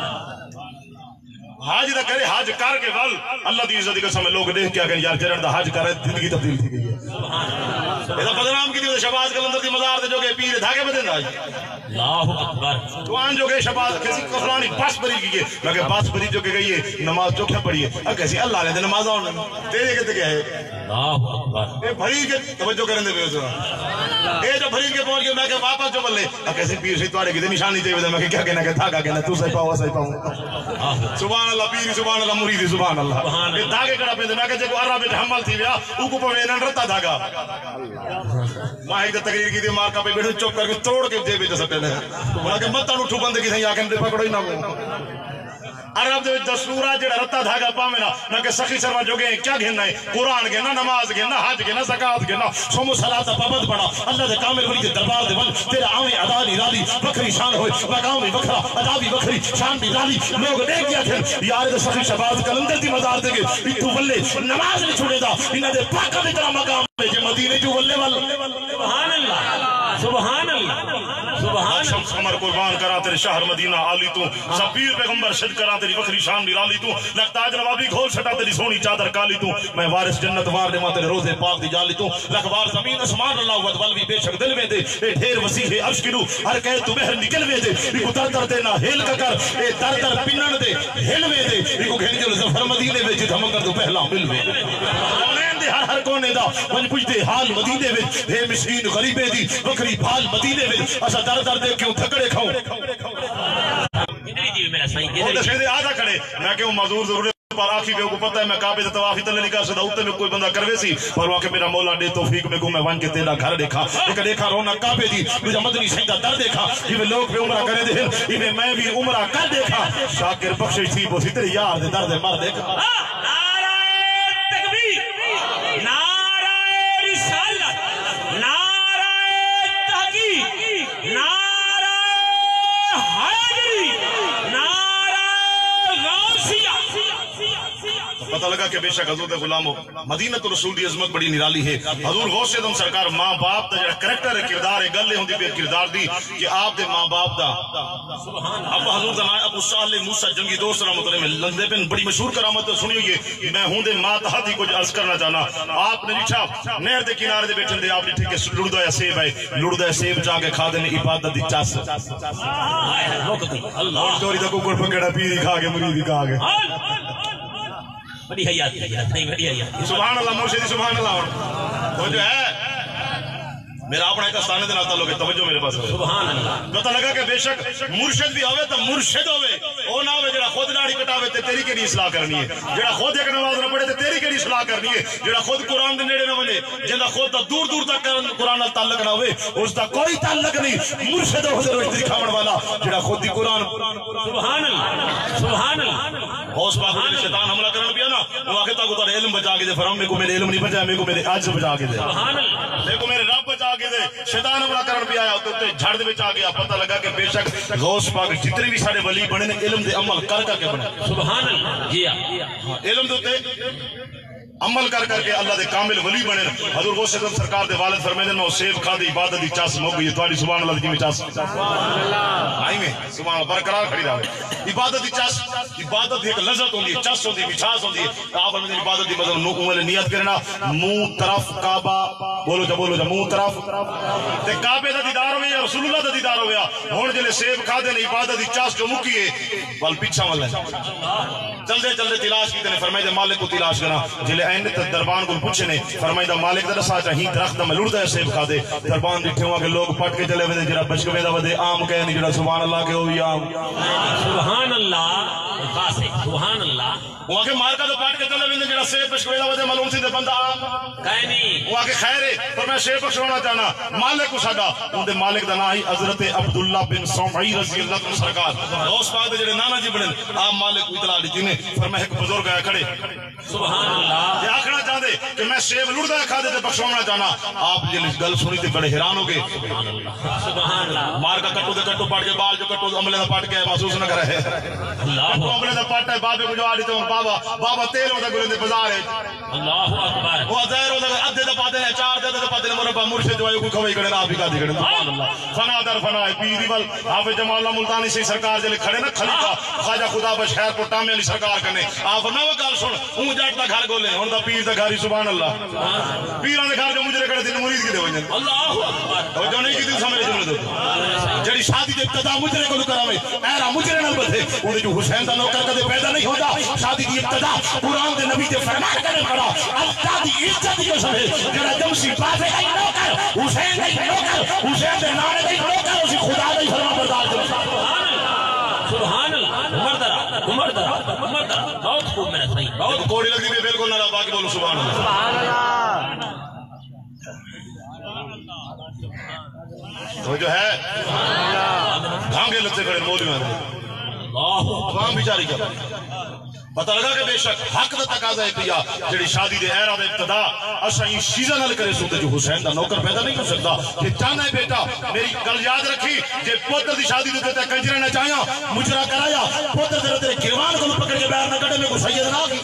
حج دا کرے، حج کر کے ول، اللہ دی عزت دی قسم ہے، لوگ ݙیکھ کے آکھن، یار، جݙݨ دا حج کر، زندگی تبدیل تھی ڳئی ہے۔ اے تاں بدنام کیتی ہوئی شہباز قلندر دی مزار تے جو کہ پیر دھاگے ٻدھیندا ہے۔ اللہ اکبر۔ جوان جو کہ شہباز کسی کفرانی بس بری گئی ہے، میں کہ بس بری جو کہ ڳئی ہے، نماز چوکھے پڑھی ہے۔ اے کسی اللہ نے تے نماز آن، تیرے کتے کیا ہے؟ اللہ اکبر۔ اے بھری کے توجہ کرن دے پئے ہو۔ اے جو بھری کے پہنچ گئے، میں کہ واپس جو بلے، اے کسی پیر سئیں تہاݙے کیتے نشانی چاہیے، میں کہ کیا کہنا کہ دھاگا کہنا، توں سئیں پاؤ، سئیں پاؤ۔ سبحان اللہ، پیر سبحان اللہ، مرید سبحان اللہ۔ سبحان اللہ۔ اے دھاگے کڑا پیندے، میں کہ جے کو عرب وچ حمل تھی ویا، او کو پوے انہاں رتا دھاگا۔ میں ایک تقریر کیتی، مار کا پہ بیٹھے چپ کر کے توڑ کے جیب وچ سٹے نے۔ انہاں کہ مت تانوں ٹھو بندے کسے آ کے پکڑو ہی نہ وہ۔ عرب دے وچ دستور آ جڑا رتا دھاگا پاوے نا، نہ کہ سخی سرواں جو گئے کیا گھننا ہے، قرآن گھننا، نماز گھننا، حج گھننا، زکوٰۃ گھننا، صوم و صلاۃ دا پابند بݨا، اللہ دے کامل ولی دے دربار دے ول، تیرا آویں ادا نرالی، وکھری شان ہوئے، مقام وی وکھرا، ادا وی وکھری، شان نرالی۔ لوگ ݙیکھ کے آکھن، یار اے سخی شہباز قلندر دی مزار تے ڳئے، اتھوں ولے نماز نہیں چھوڑے دا، انہاں دے پاکاں دی طرح مقام ہے، جے مدینے جو ولے ول۔ سبحان اللہ، سبحان اللہ، سبحان اللہ۔ شمس قمر قربان کراں تیرے شہر مدینہ عالی توں، زبیر پیغمبر شد کراں تیری وکھری شان نرالی توں، لکھ تاج نوابی گھول سٹاں تیری سوہݨی چادر کالی توں، میں وارث جنت وار ݙیواں تیرے روضے پاک دی جالی توں، لکھ وار زمین اسمان رلا وت ول وی بے شک دل ویندے، اے ڈھیر وسیع ہے عرش کنوں، ہر قید توں بحر نکل ویندے، ایکوں در در تے نہ ہیل کا کر، اے در در پنݨ دے ہل ویندے، ایکوں گھن جو ظفر مدینے وچ جتھاں منگݨ توں پہلا مل ویندے۔ کونین دے ہر ہر کونے دا ونڄ پچھدے حال مدینے وچ، ہے مسکین غریبیں دی وکھری بھال مدینے وچ، اساں در در دے کیوں تھکڑے کھاؤں۔ گدڑی دی میرا سائیں، او گدڑی۔ دسے دے آدھا کھڑے، میں کیوں معذور ضرور ہے، پر آکھی پئے کو پتہ ہے میں کعبے تے طواف ہی تلے نہیں کر سکدا، اتے میں کوئی بندہ کروے سی، پر وہ آکھے میرا مولا ݙے توفیق میکوں میں ونڄ کے تیݙا گھر ݙیکھاں، ہک ݙیکھاں رونا کعبے دی، ݙوجھا مدنی سائیں دا در ݙیکھاں، جیویں لوگ پئے عمرہ کریندے ہن، ایویں میں وی عمرہ کر ݙیکھاں، شاکر بخشش تھی پوسی تیرے یار دے در دے مر ݙیکھاں۔ نعرہ تکبیر، نعرہ رسالت، نعرہ تحقیق، نعرہ حیدری، نعرہ غوثیہ۔ پتہ لگا کہ بے شک حضور دے غلامو، مدینۃ الرسول دی عظمت بڑی نرالی ہے۔ حضور غوث اعظم سرکار ماں باپ دا جڑا کریکٹر ہے، کردار ہے، گل ہے ہوندی پئی کردار دی کہ آپ دے ماں باپ دا۔ ابا حضور دا نام ابو سہل موسیٰ جنگی دوست رحمۃ اللہ علیہ لنگدے پن، بڑی مشہور کرامت سنی ہوئی ہے۔ میں ہوں دے ماتحت ہی کچھ عرض کرنا چاہنا۔ آپ نے ڈٹھا نہر دے کنارے دے بیٹھن دے، آپ ڈٹھے کہ لڑدا ہے سیب ہے، لڑدا ہے سیب چا کے کھا دے نے عبادت دی چس۔ ہائے، ہائے، مک گئی۔ اللہ۔ ہن چوری دا ککڑ پکڑا، پیر ہی کھا گئے، مرید ہی کھا گئے۔ بڑی حیاتی ہے، نہیں، بڑی حیاتی۔ سبحان اللہ، مرشد، سبحان اللہ۔ ہن توجہ ہے، میرا اپنا ایک آستانے دے نال تعلق ہے، توجہ میرے پاس۔ سبحان اللہ۔ پتہ لگا کہ بے شک مرشد بھی ہوے تو مرشد ہوے، او نہ ہوے جڑا خود داڑھی کٹاوے تے تیری کیڑی اصلاح کرنی ہے، جڑا خود ایک نماز نہ پڑھے تے تیری کیڑی اصلاح کرنی ہے، جڑا خود قرآن دے نیڑے نہ ونجے، جیندا خود دا دور دور تک قرآن نال تعلق نہ ہوے، اس دا کوئی تعلق نہیں۔ مرشد او حضور وچ دکھاون والا جڑا خود دی قرآن۔ سبحان اللہ، سبحان اللہ۔ غوث پاک دے شیطان حملہ کرن پیا نا، او آکھے تاکو تہاڈے علم بچا کے دے، فرمایا میکو میرے علم نہیں بچایا، میکو میرے عجز بچا کے دے۔ سبحان اللہ۔ میکو میرے رب بچا کے دے۔ شیطان حملہ کرن پیا آیا، تے اتنے جھڑ دے وچ آ گیا۔ پتہ لگا کہ بے شک غوث پاک جتنے بھی سارے ولی بنے نے، علم دے عمل کر کر کے بنے۔ سبحان اللہ۔ جی ہاں۔ ہاں، علم دے اتے عمل کر کر کے اللہ دے کامل ولی بنے۔ حضور غوث اعظم سرکار دے والد فرمیندے، میں او سیب کھا دے، عبادت دی چس مک گئی، تہاڈی سبحان اللہ دی کیویں چس؟ آئی میں سبحان اللہ برقرار کھڑی رہے۔ عبادت دی چس، عبادت دی ایک لذت ہوندی ہے، چس ہوندی ہے، مٹھاس ہوندی ہے۔ آپ فرمیندے عبادت دی مطلب نو اونویں نیت کرنا، منہ طرف کعبہ، بولو جا، بولو جا، منہ طرف۔ تے کعبے دا دیدار ہویا یا رسول اللہ دا دیدار ہویا۔ ہن جلے سیب کھا دے نے، عبادت دی چس جو مکی ہے، ول پچھا ول چلدے چلدے تلاش کیتے نے، فرمائے دے مالک کو تلاش کراں۔ جلے آئے نے تے دربان کوں پچھے نے، فرمائے دا مالک دا ڈسا چا، ہی درخت دا میں لڑدا ہے سیب کھا دے۔ دربان ڈٹھے ہوا کہ لوگ پٹ کے چلے ویندے، جڑا بشک ویندا ودے آم کہے نہیں، جڑا سبحان اللہ کے او وی آم۔ سبحان اللہ، خاص ہے، سبحان اللہ۔ او آکھے مارکا تو پٹ کے چلے ویندے، جڑا سیب بشک ویندا ودے معلوم سی تے بندہ آم کہے نہیں۔ او آکھے خیر ہے، پر میں سیب بخشوانا چاہنا، مالک کو ساڈا۔ اون دے مالک دا نام ہی حضرت عبداللہ بن سمعی رضی اللہ عنہ سرکار۔ غوث پاک دے جڑے نانا جی بنے، آپ مالک کو اطلاع ڈتی نے، پر میں ایک بزرگ آیا کھڑے۔ سبحان اللہ۔ تے آکھنا چاہندے کہ میں سیب لڑدا کھا دے تے بخشوانا چاہنا۔ آپ جی گل سنی تے بڑے حیران ہو گئے۔ سبحان اللہ۔ مارکا کٹو تے کٹو پٹ کے بال جو کٹو املے دا پٹ کے محسوس نہ کرے۔ اللہ۔ کٹو املے دا پٹ ہے، بابے کو جو آ ڈتے ہن بابا، بابا تیل ہوندا گلے دے بازار ہے۔ اللہ اکبر۔ او ظاہر ہوندا ادھے دا پاتے نے، چار دے ادھے دا پاتے نے، مربا مرشد جو ہے کوئی کھوئی کھڑے نہ آپ ہی کھادی کھڑے۔ سبحان اللہ۔ فنا در فنا ہے، پیر دی ول حافظ جمال اللہ ملتانی سی سرکار جلے کھڑے نا خلیفہ خواجہ خدا بخش خیر پور ٹامے علی سرکار کنے۔ آپ نہ وہ گل سن، اوں جٹ دا گھر گولے، ہن دا پیر دا گھر ہی، سبحان اللہ۔ پیراں دے گھر جو مجرے کھڑے تین مرید کیتے ونجن۔ اللہ اکبر۔ توجہ نہیں کیتی سمجھ جملے دے۔ جڑی شادی دے ابتدا مجرے کولوں کراوے، ایرا مجرے نال بدھے، اودے جو حسین دا نوکر کدے پیدا نہیں ہوندا۔ شادی دی ابتدا قرآن دے نبی دے فرمان کنے پڑھا۔ اللہ دی عزت دی قسم ہے، جڑا جمسی بابے دا ہی نوکر، حسین دا ہی نوکر، حسین دے نانے دا ہی نوکر، اسی خدا دا ہی فرمان بردار جمسی۔ سبحان اللہ، سبحان اللہ۔ عمر دا رات، عمر دا رات، عمر دا رات۔ بہت خوب میرا سائیں، بہت۔ کوڑی لگدی پئی، بالکل نہ لا، باقی بولو سبحان اللہ۔ سبحان اللہ۔ توجہ ہے؟ گھانگے لتے کھڑے مولویاں دے۔ اللہ۔ عوام بیچاری کیا؟ پتہ لگا کہ بے شک حق دا تقاضا ہے پیا، جڑی شادی دے ایرا دا ابتدا اساں ایں چیزاں نال کرے سوں تے جو حسین دا نوکر پیدا نہیں ہو سکدا۔ کہ چاہنا ہے بیٹا، میری گل یاد رکھی، جے پتر دی شادی دے تے کنجرا نہ چاہیا، مجرا کرایا، پتر تیرے تیرے گروان کو پکڑ کے باہر نہ کڈے، میں کو سید نہ آگی۔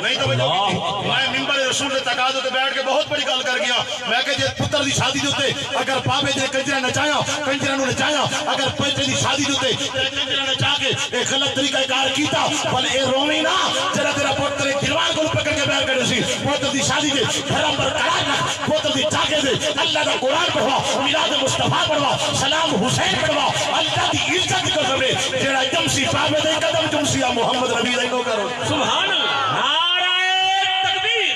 نہیں توجہ کیتی۔ میں ممبر رسول دے تقاضے تے بیٹھ کے بہت بڑی گل کر گیا۔ میں کہ جے پتر دی شادی دے اتے اگر بابے دے کنجرا نچایا، کنجرا نو نچایا، اگر پتر دی شادی دے اتے کنجرا نچا کے اے غلط طریقہ کار کیتا، بھل اے روویں نہ، جڑا تیرا پتر تیرے گروان کو پکڑ کے باہر کڈے سی۔ پتر دی شادی دے دھرم برقرار رکھ، پتر دی چاکے دے اللہ دا قرآن پڑھوا، میلاد مصطفیٰ پڑھوا، سلام حسین پڑھوا، اللہ دی عزت دی قسم ہے، جڑا جمسی بابے دے قدم چمسی آ محمد نبی دا ہی نوکر ہو۔ سبحان اللہ۔ نعرہ تکبیر،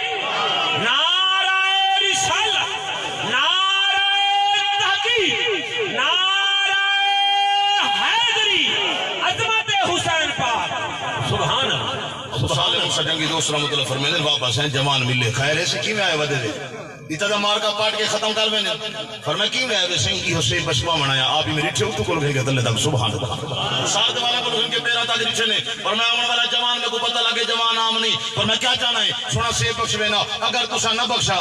نعرہ رسالت، نعرہ تحقیق، نعرہ حیدری، عظمت حسین پاک۔ سبحان اللہ۔ ابو سالم سجنگی دوست رحمۃ اللہ فرمیندے، واہ بس ہیں جوان ملے، خیر ہے سی کیویں آئے ودے دے؟ اتھاں دا مارکا پاٹ کے ختم کر ویندے۔ فرمایا، کیویں آئے وے سئیں؟ ایہو سیب بشکواوݨ آیا۔ آپ ہی میرے ٹھے اتوں کول گھن کے تلے تک، سبحان اللہ۔ سارد والا کول گھن کے پیراں تک ڈٹھے نے۔ فرمایا، آوݨ والا جوان، میکوں پتہ لگ گئے جوان عام نہیں۔ فرمایا، کیا چاہنا ہے؟ سوہݨا سیب بخشوے نا، اگر تساں نہ بخشا۔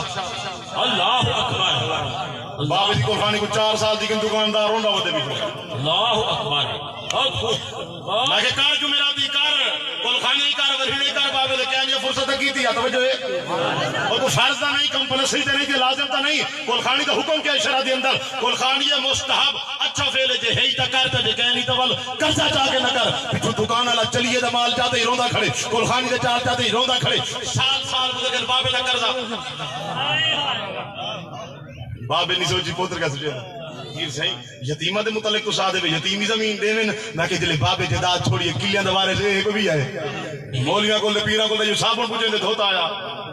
اللہ اکبر۔ بابے دی قربانی کو چار سال دی کن دکاندار روندا ودے بھی۔ اللہ اکبر۔ میں کہ کر جمعراتی کر، گل خانے کر، ورھیڑے کر، بابے تاں کیتی آ، توجہ ہے۔ او کوئی فرض تاں نہیں، کمپلسری تاں نہیں، تے لازم تاں نہیں۔ کلخانی دا حکم کیا ہے شرع دے اندر؟ کلخانی اے مستحب، اچھا فعل ہے، جے ہے تاں کر، تے جے کہیں نہیں تاں ول قرضہ چا کے نہ کر۔ پچھوں دکان والا چلیے دا مال چاہتے ہی روندا کھڑے، کلخانی دے چال چاہتے ہی روندا کھڑے۔ سال سال گزر گئے، بابے دا قرضہ۔ بابے نہیں سوچی، پتر کا سوچے؟ پیر سائیں، یتیماں دے متعلق تساں آہدے وے یتیم ہی زمین ݙیون۔ میں کہ جلے بابے جائیداد چھوڑیے، قلعیاں دا وارث اے کوئی ہے؟ مولویاں کول تے پیراں کول تاں جو صابن پوچھے دے دھوتا آیا۔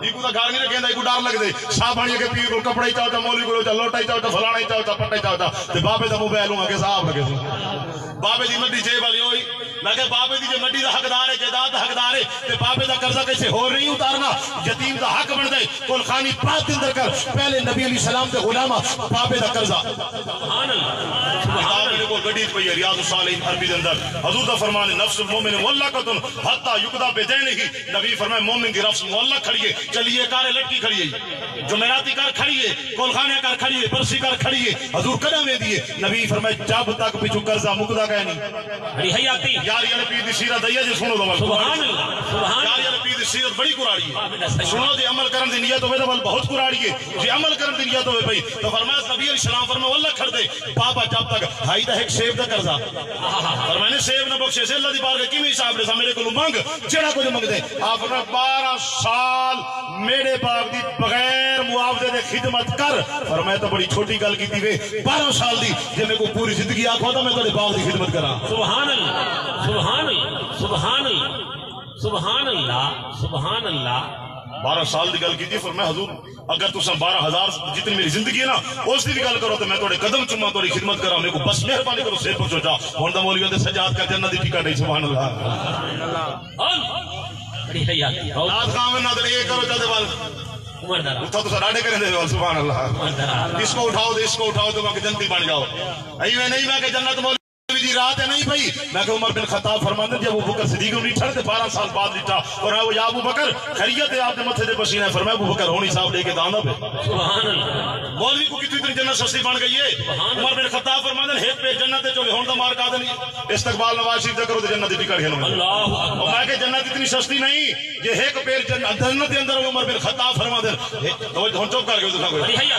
ایکوں تاں گھر نہیں رکھیندا، ایکوں ڈر لڳدے۔ صابن ہی کہ پیر کول، کپڑا ہی چاہو چا، مولوی کول چاہو چا، لوٹا ہی چاہو چا، فلانا ہی چاہو چا، پٹا ہی چاہو چا، تے بابے دا موبائل ہوں کہ صاحب رکھے سن۔ بابے دی مڈی جیب والی ہوئی۔ میں کہ بابے دی جو مڈی دا حقدار ہے، جائیداد دا حقدار ہے، تے بابے دا قرضہ کسے ہور نہیں اتارنا۔ یتیم دا حق بݨدا ہے۔ کلخانی پاک دے اندر کر، پہلے نبی علیہ السلام دے غلاماں بابے دا قرضہ۔ سبحان اللہ، سبحان کتاب اللہ۔ میرے کول گڈی پئی ہے، ریاض الصالحین عربی دے اندر۔ حضور دا فرمان ہے، "نفس المؤمن معلقۃ حتی یقضی بدینہ۔" نبی فرمائے، مومن دی نفس معلق کھڑی ہے، چلیے کارے لٹکی کھڑی ہے، جمعراتی کر کھڑی ہے، کلخانے کر کھڑی ہے، برسی کر کھڑی ہے۔ حضور کݙاں ویندی ہے؟ نبی فرمائے، جب تک پچھوں قرضہ مکدا کائے نہیں۔ بڑی حیاتی۔ یار، یار پیر دی سیرت آئی ہے جی، سنو تو ول۔ سبحان اللہ، سبحان یار، اللہ۔ یار پیر دی سیرت بڑی کراڑی ہے۔ سنو جی، عمل کرن دی نیت ہوے تو ول بہت کراڑی ہے۔ جی عمل کرن دی نیت ہوے بھائی، تو فرمایا، نبی علیہ السلام فرمایا، اللہ کھڑ دے، بابا جب تک ہائی دا ایک سیب دا قرضہ۔ فرمایا نے سیب نہ بخشے سے، اللہ دی بارگاہ کیویں حساب ݙیساں، میرے کولوں منگ، جیڑھا کچھ منگدے۔ آپ فرمایا، بارہ سال میرے باغ دی بغیر معاوضے دے خدمت کر۔ فرمایا، تو بڑی چھوٹی گل کیتی وے، بارہ سال دی۔ جے میکوں پوری زندگی آکھو تاں میں تہاݙے باغ دی خدمت کراں۔ سبحان اللہ، سبحان اللہ، سبحان اللہ، سبحان اللہ، سبحان اللہ۔ بارہ سال دی گل کیتی، فرمایا، حضور، اگر تساں بارہ ہزار، جتنی میری زندگی ہے نا، اس دی بھی گل کرو تے میں تہاݙے قدم چوماں، تہاݙی خدمت کراں، میکوں بس مہربانی کرو، سر پر سوچا۔ ہݨ تاں مولوی دے سجاد کر جنت دی ٹکٹ ہے، سبحان اللہ۔ بڑی حیاتی۔ نعت خواں نہ تے اے کرو چاہتے ول۔ عمر دا۔ اتھاں تساں ݙاڈھے کریندے ہو، سبحان اللہ۔ عمر دا۔ اس کو اٹھاؤ تے اس کو اٹھاؤ تے میں کہ جنتی بݨ جاؤ۔ ایویں نہیں میں کہ جنت مولوی دی رات ہے نہیں پئی۔ میں کہ عمر بن خطاب فرماندے، جب ابو بکر صدیق نوں ݙٹھا تے بارہ سال بعد ݙٹھا، اور وہ یا ابو بکر، خیریت ہے آپ دے متھے تے پسینہ ہے؟ فرمایا، ابو بکر، ہݨ حساب ݙے کے داندا پئے۔ سبحان اللہ۔ مولوی کوں کتنی اتنی جنت سستی بݨ ڳئی ہے۔ سبحان اللہ۔ عمر بن خطاب فرماندے، ایک پیر جنت تے چوے، ہݨ دا مار کا دے نہیں۔ استقبال نواز شریف دا کرو تے جنت دی ٹکٹ گھنو۔ اللہ اکبر۔ اور میں کہ جنت اتنی سستی نہیں، جے ہک پیر جن-، جنت دے اندر عمر بن خطاب فرما دے۔ ہک، توجہ، ہن چپ کر کے تساں کوئی۔ بڑی حیا۔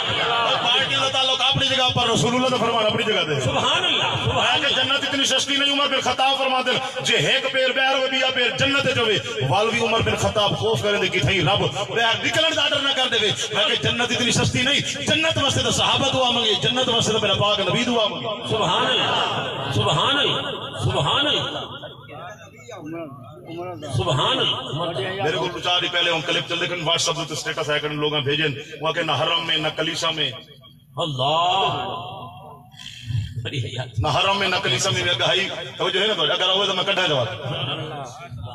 پارٹیاں دا تعلق اپنی جگہ پر، رسول اللہ دا فرمان اپنی جگہ تے۔ سبحان اللہ، سبحان اللہ۔ میں کہ جنت اتنی سستی نہیں، عمر بن خطاب فرما دے، جے ہک پیر ٻاہر ہوے، ٻیا پیر جنت وچ ہوے، ول وی عمر بن خطاب خوف کریندے کتھائیں رب ٻاہر نکلݨ دا آرڈر نہ کر ݙیوے۔ میں کہ جنت اتنی سستی نہیں، جنت واسطے تاں صحابہ دعا منگے، جنت واسطے تاں میرا پاک نبی دعا منگے۔ سبحان اللہ، سبحان اللہ، سبحان اللہ۔ سبحان اللہ۔ میرے کول چار ݙینھ پہلے ہن کلپ چلدے کن، واٹس ایپ تے سٹیٹس آئے کن، لوگاں بھیجن، وہ کہ نہ حرم میں، نہ کلیسا میں۔ اللہ۔ بڑی حیات۔ نہ حرم میں، نہ کلیسا میں، میں کہا ہی، توجہ ہے نا تو، اگر ہوئے تو میں کڈھا جاؤں۔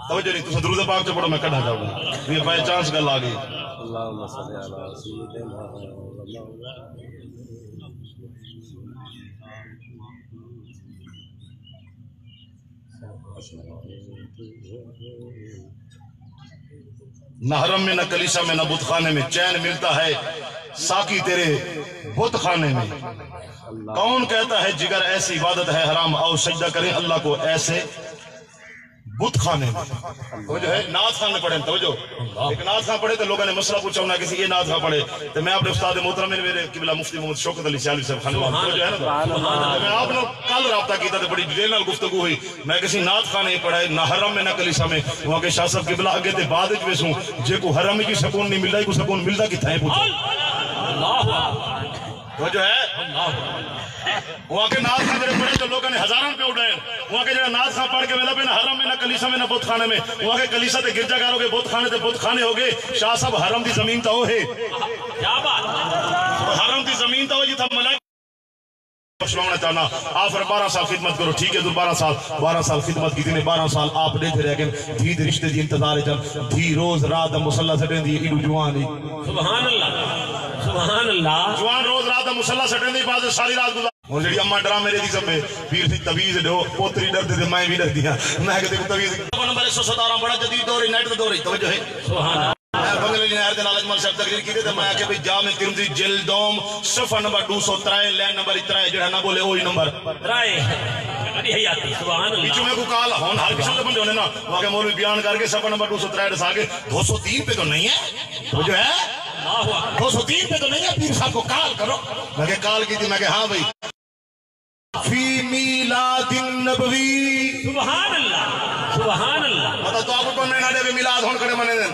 توجہ نہیں، تساں درود پاک چ پڑھو، میں کڈھا جاؤں۔ یہ بائی چانس گل آ گئی۔ اللہم صلی علی سیدنا محمد۔ نہ حرم میں، نہ کلیسا میں، نہ بت خانے میں چین ملتا ہے ساقی تیرے بت خانے میں۔ کون کہتا ہے جگر ایسی عبادت ہے حرام، آؤ سجدہ کریں اللہ کو ایسے بت خانے میں۔ توجہ ہے، نعت خان نے پڑھے، توجہ۔ ایک نعت خان پڑھے تو لوگوں نے مسئلہ پوچھا، انہاں کسی یہ نعت خان پڑھے۔ تو میں اپنے استاد محترم میرے قبلہ مفتی محمد شوکت علی سیالوی صاحب خان، سبحان توجہ ہے نا؟ اللہ۔ تو میں آپ نے کل رابطہ کیتا تو بڑی ڈیٹیل نال گفتگو ہوئی۔ میں کسی نعت خانے پڑھائے، نہ حرم میں نہ کلیسا میں۔ وہاں کے شاہ صاحب قبلہ اگے تے بعد وچ ویسوں، جے کو حرم وچ سکون نہیں ملدا، کو سکون ملدا کتھائیں پوچھو۔ اللہ اکبر۔ توجہ ہے؟ اللہ اکبر۔ وہاں کے نعت خان جڑے پڑھے تو لوگوں نے ہزاراں روپے اڈائے۔ وہاں کے جڑا نعت خان پڑھ کے ویلا پہ نہ حرم میں، نہ کلیسا میں، نہ بت خانے میں۔ وہاں کے کلیسا تے گرجا گھر ہو گئے، بت خانے تے بت خانے ہو گئے۔ شاہ صاحب حرم دی زمین تو ہے۔ کیا بات؟ حرم دی زمین تو ہے جتھا ملائک پچھواوݨا چاہنا۔ آ پھر بارہ سال خدمت کرو، ٹھیک ہے، توں بارہ سال، بارہ سال خدمت کیتی نے، بارہ سال آپ ݙیہدے رہ ڳئے، دھی دے رشتے دی انتظار اچ ہن، دھی روز رات دا مصلی سٹیندی ہے، ایݙو جوان ہی۔ سبحان اللہ، سبحان اللہ۔ جوان روز رات دا مصلی سٹیندی، بعد ساری رات گزار۔ ہݨ جیڑھی اماں ڈرامے ݙیہدی سمے، پیر سئیں تویز ݙیو، پوتری ݙردے تے میں وی ݙردی ہاں۔ میں کہ تیکوں تویز۔ نمبر ایک سو ستارہ بڑا جدید دور ہے، نیٹ دا دور ہے، توجہ ہے۔ سبحان اللہ۔ میں بنگلہ نہر دے نال اجمل صاحب تقریر کیتی تے میں آکھیا بھئی جامع ترمذی جلد دوم صفحہ نمبر ݙو سو ترے، لین نمبر ترے، جیڑھا نہ ٻولے اوہی نمبر ترے۔ کݙی حیاتی۔ سبحان اللہ۔ وچوں میکوں کال، ہݨ ہر قسم دے بندے ہوندے نا، وہ آکھے مولوی بیان کر کے صفحہ نمبر دو سو تریہٹھ ݙسا کے، دو سو تین پہ تو نہیں ہے، وہ جو ہے، اللہ اکبر۔ دو سو تین پہ تو نہیں ہے، پیر صاحب کو کال کرو۔ میں کہا کال کی تھی، میں کہا ہاں بھائی۔ فی میلاد النبوی۔ سبحان اللہ، سبحان اللہ۔ پتہ تو آپ کو میں نہ دے میلاد ہݨ کھڑے منے دن۔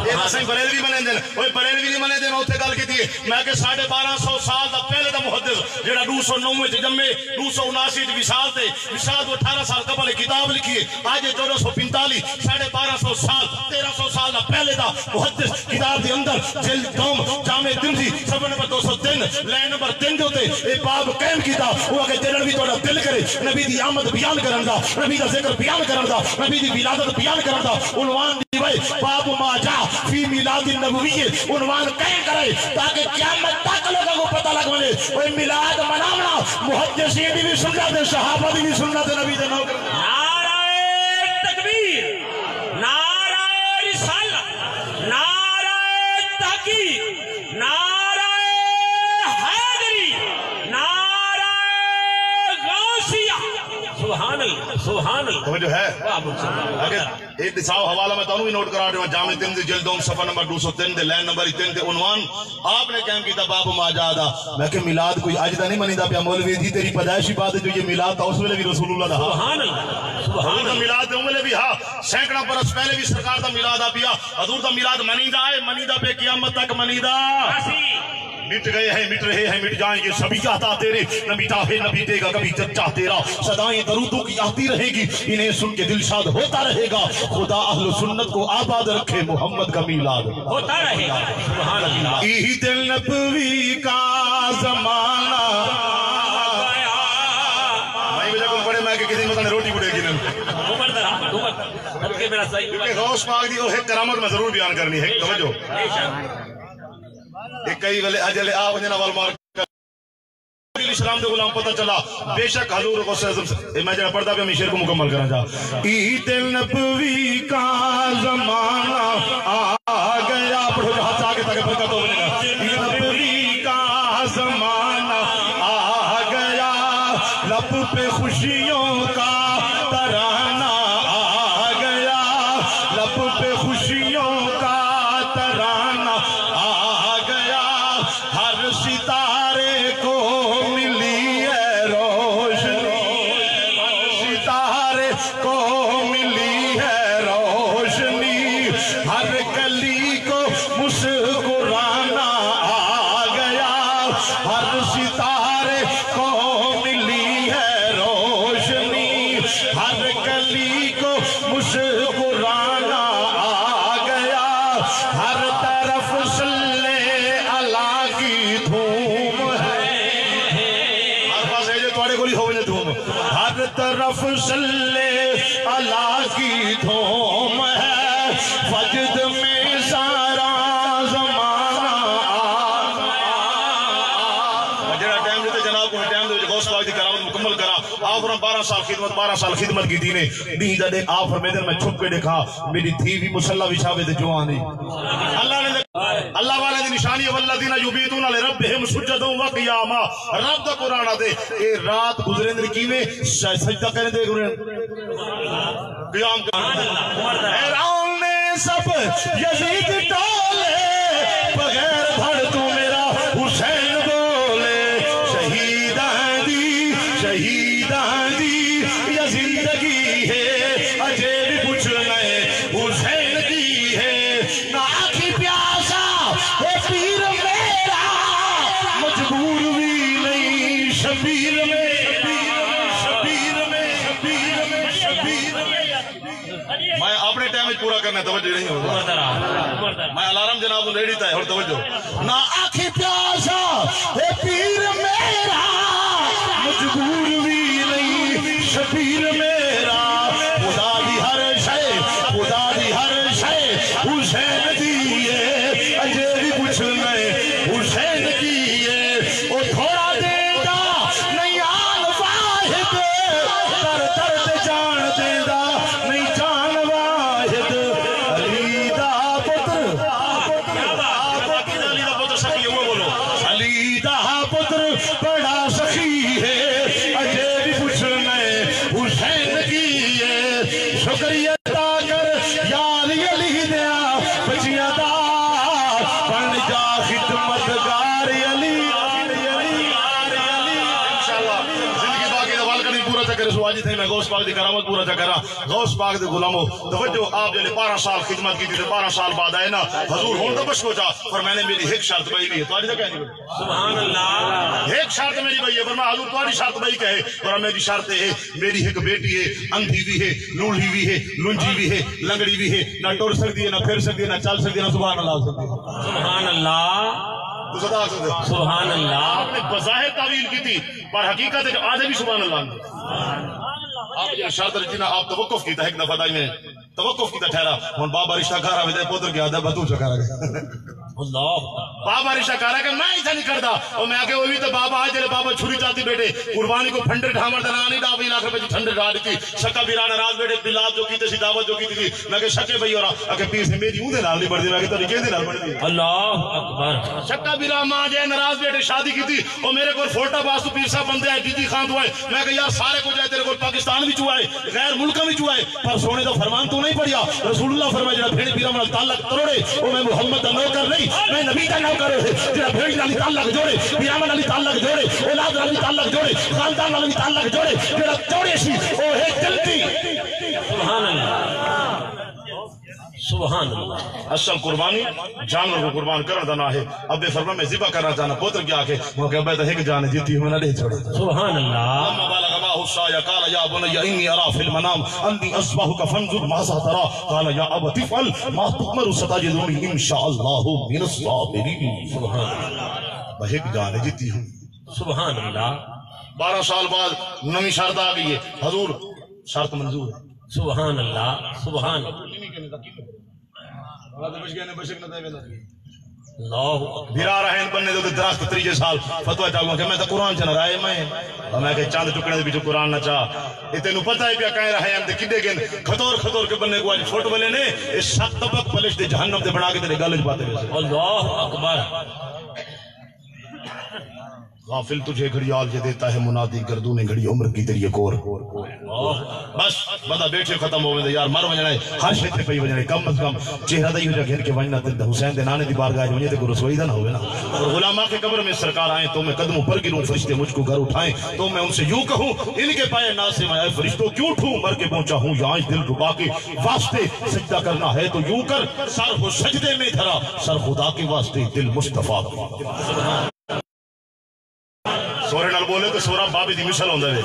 اے تاں سائیں بریلوی منے دن، اوئے بریلوی نہیں منے دن، اتھے گل کیتی ہے۔ میں کہ ساڑھے بارہ سو سال دا پہلے دا محدث، جیڑھا ݙو سو نو وچ جمے، ݙو سو اناسی وچ وصال تے، وصال توں اٹھارہ سال قبل کتاب لکھی ہے۔ اڄ چودہ سو پنتالیس، ساڑھے بارہ سو سال، تیرہ سو سال دا پہلے دا محدث کتاب دے اندر جلد دوم، جامع ترمذی، صفحہ نمبر دو سو تین، لائن نمبر تین دے اتے اے باب قائم کیتا۔ او آکھے جݙݨ وی تہاݙا دل کرے نبی دی آمد بیان کرݨ دا، نبی دا ذکر بیان کرݨ دا، نبی دی ولادت بیان کرݨ دا، عنوان ݙیوے، باب ما جاء فی میلاد النبوی، عنوان قائم کرے تاکہ قیامت تک لوگاں کوں پتہ لڳ ونڄے۔ اوئے میلاد مناوݨا محدثین دی وی سنت ہے، صحابہ دی وی سنت ہے، نبی دے نوکر۔ نعرہ تکبیر، نعرہ رسالت، نعرہ تحقیق، نعرہ حیدری، نعرہ غوثیہ۔ سبحان اللہ، سبحان اللہ۔ توجہ ہے؟ واہ، سبحان اللہ۔ اگر اے ݙساؤ حوالہ میں تانوں وی نوٹ کرا ݙیواں، جامع ترمذی جلد دوم صفحہ نمبر دو سو تین دے لائن نمبر تین دے عنوان آپ نے قائم کیتا باب ما جاء دا۔ میں کہ میلاد کوئی اڄ دا نہیں منیندا پیا مولوی جی، تیری پیدائش ہی بعد جو یہ میلاد تھا اس ویلے بھی رسول اللہ دا ہا۔ سبحان اللہ، سبحان حضور دا اللہ۔ میلاد دے ویلے بھی ہا، سینکڑاں برس پہلے بھی سرکار دا میلاد آ پیا۔ حضور دا میلاد منیندا ہے، منیندا پیا قیامت تک منیندا۔ مٹ گئے ہیں، مٹ رہے ہیں، مٹ جائیں گے سبھی چاہتا تیرے، نہ مٹا ہے، نہ مٹے گا کبھی چچا تیرا۔ صدائیں درودوں کی آتی رہیں گی، انہیں سن کے دل شاد ہوتا رہے گا۔ خدا اہل سنت کو آباد رکھے، محمد کا میلاد ہوتا رہے گا۔ سبحان اللہ۔ عید نبوی کا زمانہ۔ بھائی وجہ کو پڑھے میں کہ کسی مطلب روٹی بڑے گی نا۔ عمر درا، عمر درا۔ کیونکہ غوث پاک دی وہ ایک کرامت میں ضرور بیان کرنی ہے، توجہ۔ بے شک۔ اے کئی ویلے اڄ ویلے آ ونڄݨ وال مار۔ اسلام دے غلام پتہ چلا، بے شک حضور غوث اعظم سے، اے میں جڑا پڑھدا پیا میں شعر کو مکمل کراں جا۔ عید نبوی کا زمانہ آ گیا، پڑھو جو ہاتھ آگے تاکہ برکت ہو ونڄے۔ عید نبوی کا زمانہ آ گیا، لب پہ خوشیوں کا ترانہ آ گیا، لب پہ خوشیوں کا ترانہ آ گیا، ہر ستارے کو ملی ہے روشنی، ہر ستارے کو ملی ہے روشنی، ہر کلی کو مسکرانا آ گیا، ہر ستارے کو ملی ہے روشنی، ہر کلی کو مسکرانا آ گیا، ہر طرف صلی اللہ کی دھوم ہے۔ ہر پاسے جے تہاݙے کول ہی ہووے دھوم۔ ہر طرف صلی اللہ کی دھوم ہے، وجد میں سارا زمانہ آ۔ جڑا ٹائم ݙتے جناب کو ٹائم دے وچ غوث پاک دی کرامت مکمل کراں۔ آپ فرمائے بارہ سال خدمت، بارہ سال خدمت کیتی نے۔ ݙینہہ دا ݙے آپ فرمیندے میں چھپ کے ݙیکھا، میری دھی بھی مصلی وچھاوے تے جوان ہی۔ اللہ نے، اللہ والے دی نشانی ہے، والذین یبیتون لربہم سجدا و قیاما۔ رب دا قرآن آدے، اے رات گزریندے کیویں؟ س-، سجدہ کریندے گزرن۔ قیام کر۔ حیران نے سب یزید ٹولے، بغیر دھڑ تو میرا حسین بولے۔ شہیداں دی، شہیداں دی یا زندگی ہے، اجے بھی پچھݨے حسین دی ہے۔ نہ آکھی پیاسا ہے پیر میرا، مجبور بھی نہیں شبیر میں، شبیر میں، شبیر میں، شبیر میں۔ میں اپݨے ٹائم وچ پورا کرنا، توجہ نہیں ہوگی۔ میں الارم جناب نوں ریڑی تے، ہݨ توجہ۔ نہ آکھی پیاسا ہے پیر میرا، مجبور بھی نہیں شبیر میرا۔ خدا دی ہر شے، خدا دی ہر شے حسین دی ہے، اجے بھی پچھݨے حسین دی ہے۔ او تھوڑا دیندا نہیں آل واحد، در در تے جان دیندا نہیں جان واحد۔ علی دا پتر، علی دا پتر سخی ہے، وہ بولو۔ علی دا پتر عطا کر یار علی دیاں بچیاں دا، بݨ جا خدمتگار علی، علی، علی، علی۔ انشاءاللہ زندگی باقی دا ول کݙی پورا چا کرے سو۔ اڄ تھئی میں غوث پاک دی کرامت پورا چا کراں۔ غوث پاک دے غلامو، توجہ، آپ جیلے بارہ سال خدمت کیتی تے بارہ سال بعد آئے نا حضور، ہݨ تاں بخشو چا۔ فرمائے نے میری ہک شرط ٻئی وی ہے، تہاݙی تاں کائنی ٻئی۔ سبحان اللہ۔ ہک شرط میری ٻئی ہے، فرمایا حضور تہاݙی شرط ٻئی کیا ہے؟ فرمایا میری شرط اے ہے، میری ہک بیٹی ہے، اندھی وی ہے، لولی وی ہے، لنجی وی ہے، لنگڑی وی ہے، نہ ٹر سڳدی ہے، نہ پھر سڳدی ہے، نہ چل سڳدی ہے، نہ سبحان اللہ آکھ سڳدی ہے۔ سبحان اللہ۔ تساں تاں آکھ سڳدے ہو۔ سبحان اللہ۔ آپ نے بظاہر تعویل کیتی، پر حقیقت وچ آہدے وی سبحان اللہ آندے۔ آپ جیڑھی شرط رکھی نا، آپ توقف کیتا ہک دفعہ، تاں میں توقف کیتا ٹھہرا۔ ہݨ بابا رشتہ کار آوے تے پتر کیا آہدا، بس توں چا کر آ ڳئے۔ اللہ۔ بابا رشتہ کار آ ڳئے، میں اتھاں نہیں کھڑدا۔ او میں آکھیا، او وی تے بابا ہے، جیڑھے بابا چھری چاتی ٻیٹھے، قربانی کوں پھنڈر ڈھاوݨ دا ناں نہیں ݙا، ویہہ لاکھ روپے دی ٹھنڈر ڈھا ݙتی۔ شکا ویرا ناراض ٻیٹھے، بلال جو کیتے سی، دعوت جو کیتی سی۔ میں آکھیا، شکے بھائی ہوراں، آکھیا، پیر سے میری اوندے نال نہیں بݨدی، میں آکھیا، تہاݙی کیندے نال بݨدی؟ اللہ اکبر۔ شکا ویرا ماں جے ناراض ٻیٹھے، شادی کیتی۔ او میرے کول فوٹو پاس توں پیر صاحب بندے آئے، ڈی جی خان توں آئے۔ میں آکھیا، یار سارے کجھ آئے، تیرے کول پاکستان وچوں آئے، غیر ملکاں وچوں آئے، پر سونے دا فرمان توں نہیں پڑھیا۔ رسول اللہ فرمایا، جیڑھا بھیݨ پیرا نال تعلق تروڑے، او میں محمد دا نوکر نہیں، میں نبی دا نوکر ہے۔ جیڑھا بھیݨ نال تعلق جوڑے، پیرا نال تعلق جوڑے، اولاد نال تعلق جوڑے، خاندان نال تعلق جوڑے، جیڑھا توڑے سی، او ہے جنتی۔ سبحان اللہ۔ سبحان اللہ۔ اصل قربانی جانور کوں قربان کرݨ دا ناں ہے۔ ابے فرمایا، میں ذبح کرنا چاہنا، پتر کیا آکھے؟ میں آکھیا، ابے تاں ہک جان جتی ہوں، نہ ݙے چھوڑے۔ سبحان اللہ۔ لما بلغ معه السعي قال يا بني إني أرى في المنام أني أذبحك فانظر ماذا ترى قال يا أبت افعل ما تؤمر ستجدني إن شاء الله من الصابرين۔ سبحان اللہ۔ میں ہک جان جتی ہوں۔ سبحان اللہ۔ بارہ سال بعد نویں شرط آ ڳئی ہے، حضور شرط منظور ہے۔ سبحان اللہ، سبحان اللہ۔ اللہ اکبر۔ بھرا رہن بننے دے درخت تریجے سال فتویٰ چاہوں کہ میں تاں قرآن چ نہ رائے میں، اور میں کہ چند ٹکڑے دے وچوں قرآن نہ چاہ۔ اے تینوں پتہ ہے پیا کہیں رہے ہیں تے کڈے گن کھتور کھتور کے بننے کوں اڄ فٹ ولے نے، اے ست طبق پلش دے جہنم دے بݨا کے تیرے ڳل وچ پاتے ویسے۔ اللہ اکبر۔ غافل تجھے گھڑیال یہ دیتا ہے منادی، گردون گھڑی عمر کی تیری ایک اور۔ بس بندہ ٻیٹھے ختم ہووے تے یار مر ونڄݨا ہے، ہر شے تے پئی ونڄݨا ہے، کم از کم چہرہ تاں ایہو جیہا گھن کے ونڄ نا، تاں حسین دے نانے دی بارگاہ وچ ونڄے تے کوئی رسوائی دا نہ ہووے نا۔ اور غلاماں کے قبر میں سرکار آئیں تو میں قدموں پر گروں، فرشتے مجھ کو گر اٹھائیں تو میں ان سے یوں کہوں، ان کے پائے ناز سے میں اے فرشتوں کیوں اٹھوں، مر کے پہنچا ہوں یہاں اس دلربا کے واسطے، سجدہ کرنا ہے تو یوں کر، سر ہو سجدے میں دھرا، سر خدا کے واسطے، دل مصطفیٰ کے۔ سورے نال ٻولے تے سورا بابے دی مثل ہوندا ہے۔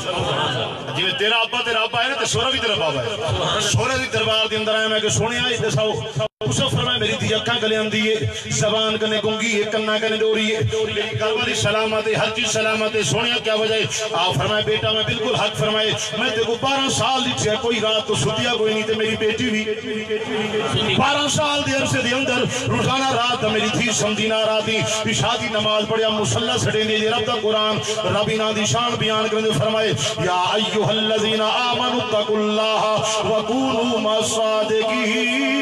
جیویں تیرا ابا تیرا ابا ہے نا، تے سورا وی تیرا بابا ہے۔ سورے دی دربار دے اندر آیا، میں کہ سوہݨیا، اے ݙساؤ۔ یوسف فرمایا، میری دھی اکھاں کنے اندھی ہے، زبان کنے گنگی ہے، کناں کنے ݙوری ہے، میری گھر والی سلامت ہے، ہر چیز سلامت ہے۔ سوہݨیا، کیا وجہ ہے؟ آپ فرمایا، بیٹا، میں بالکل حق فرمائے، میں تیکوں بارہ سال ݙٹھیا، کوئی رات توں ستیا کوئی نہیں، تے میری بیٹی وی بارہ سال دے عرصے دے اندر روزانہ رات دا میری دھی سمدی نہ راتی عشاء دی نماز پڑھیا، مصلی سٹیندی جے رب دا قرآن، رب انہاں دی شان بیان کریندے فرمائے، یا ایھا الذین آمنوا اتقوا اللہ وکونوا مع الصادقین۔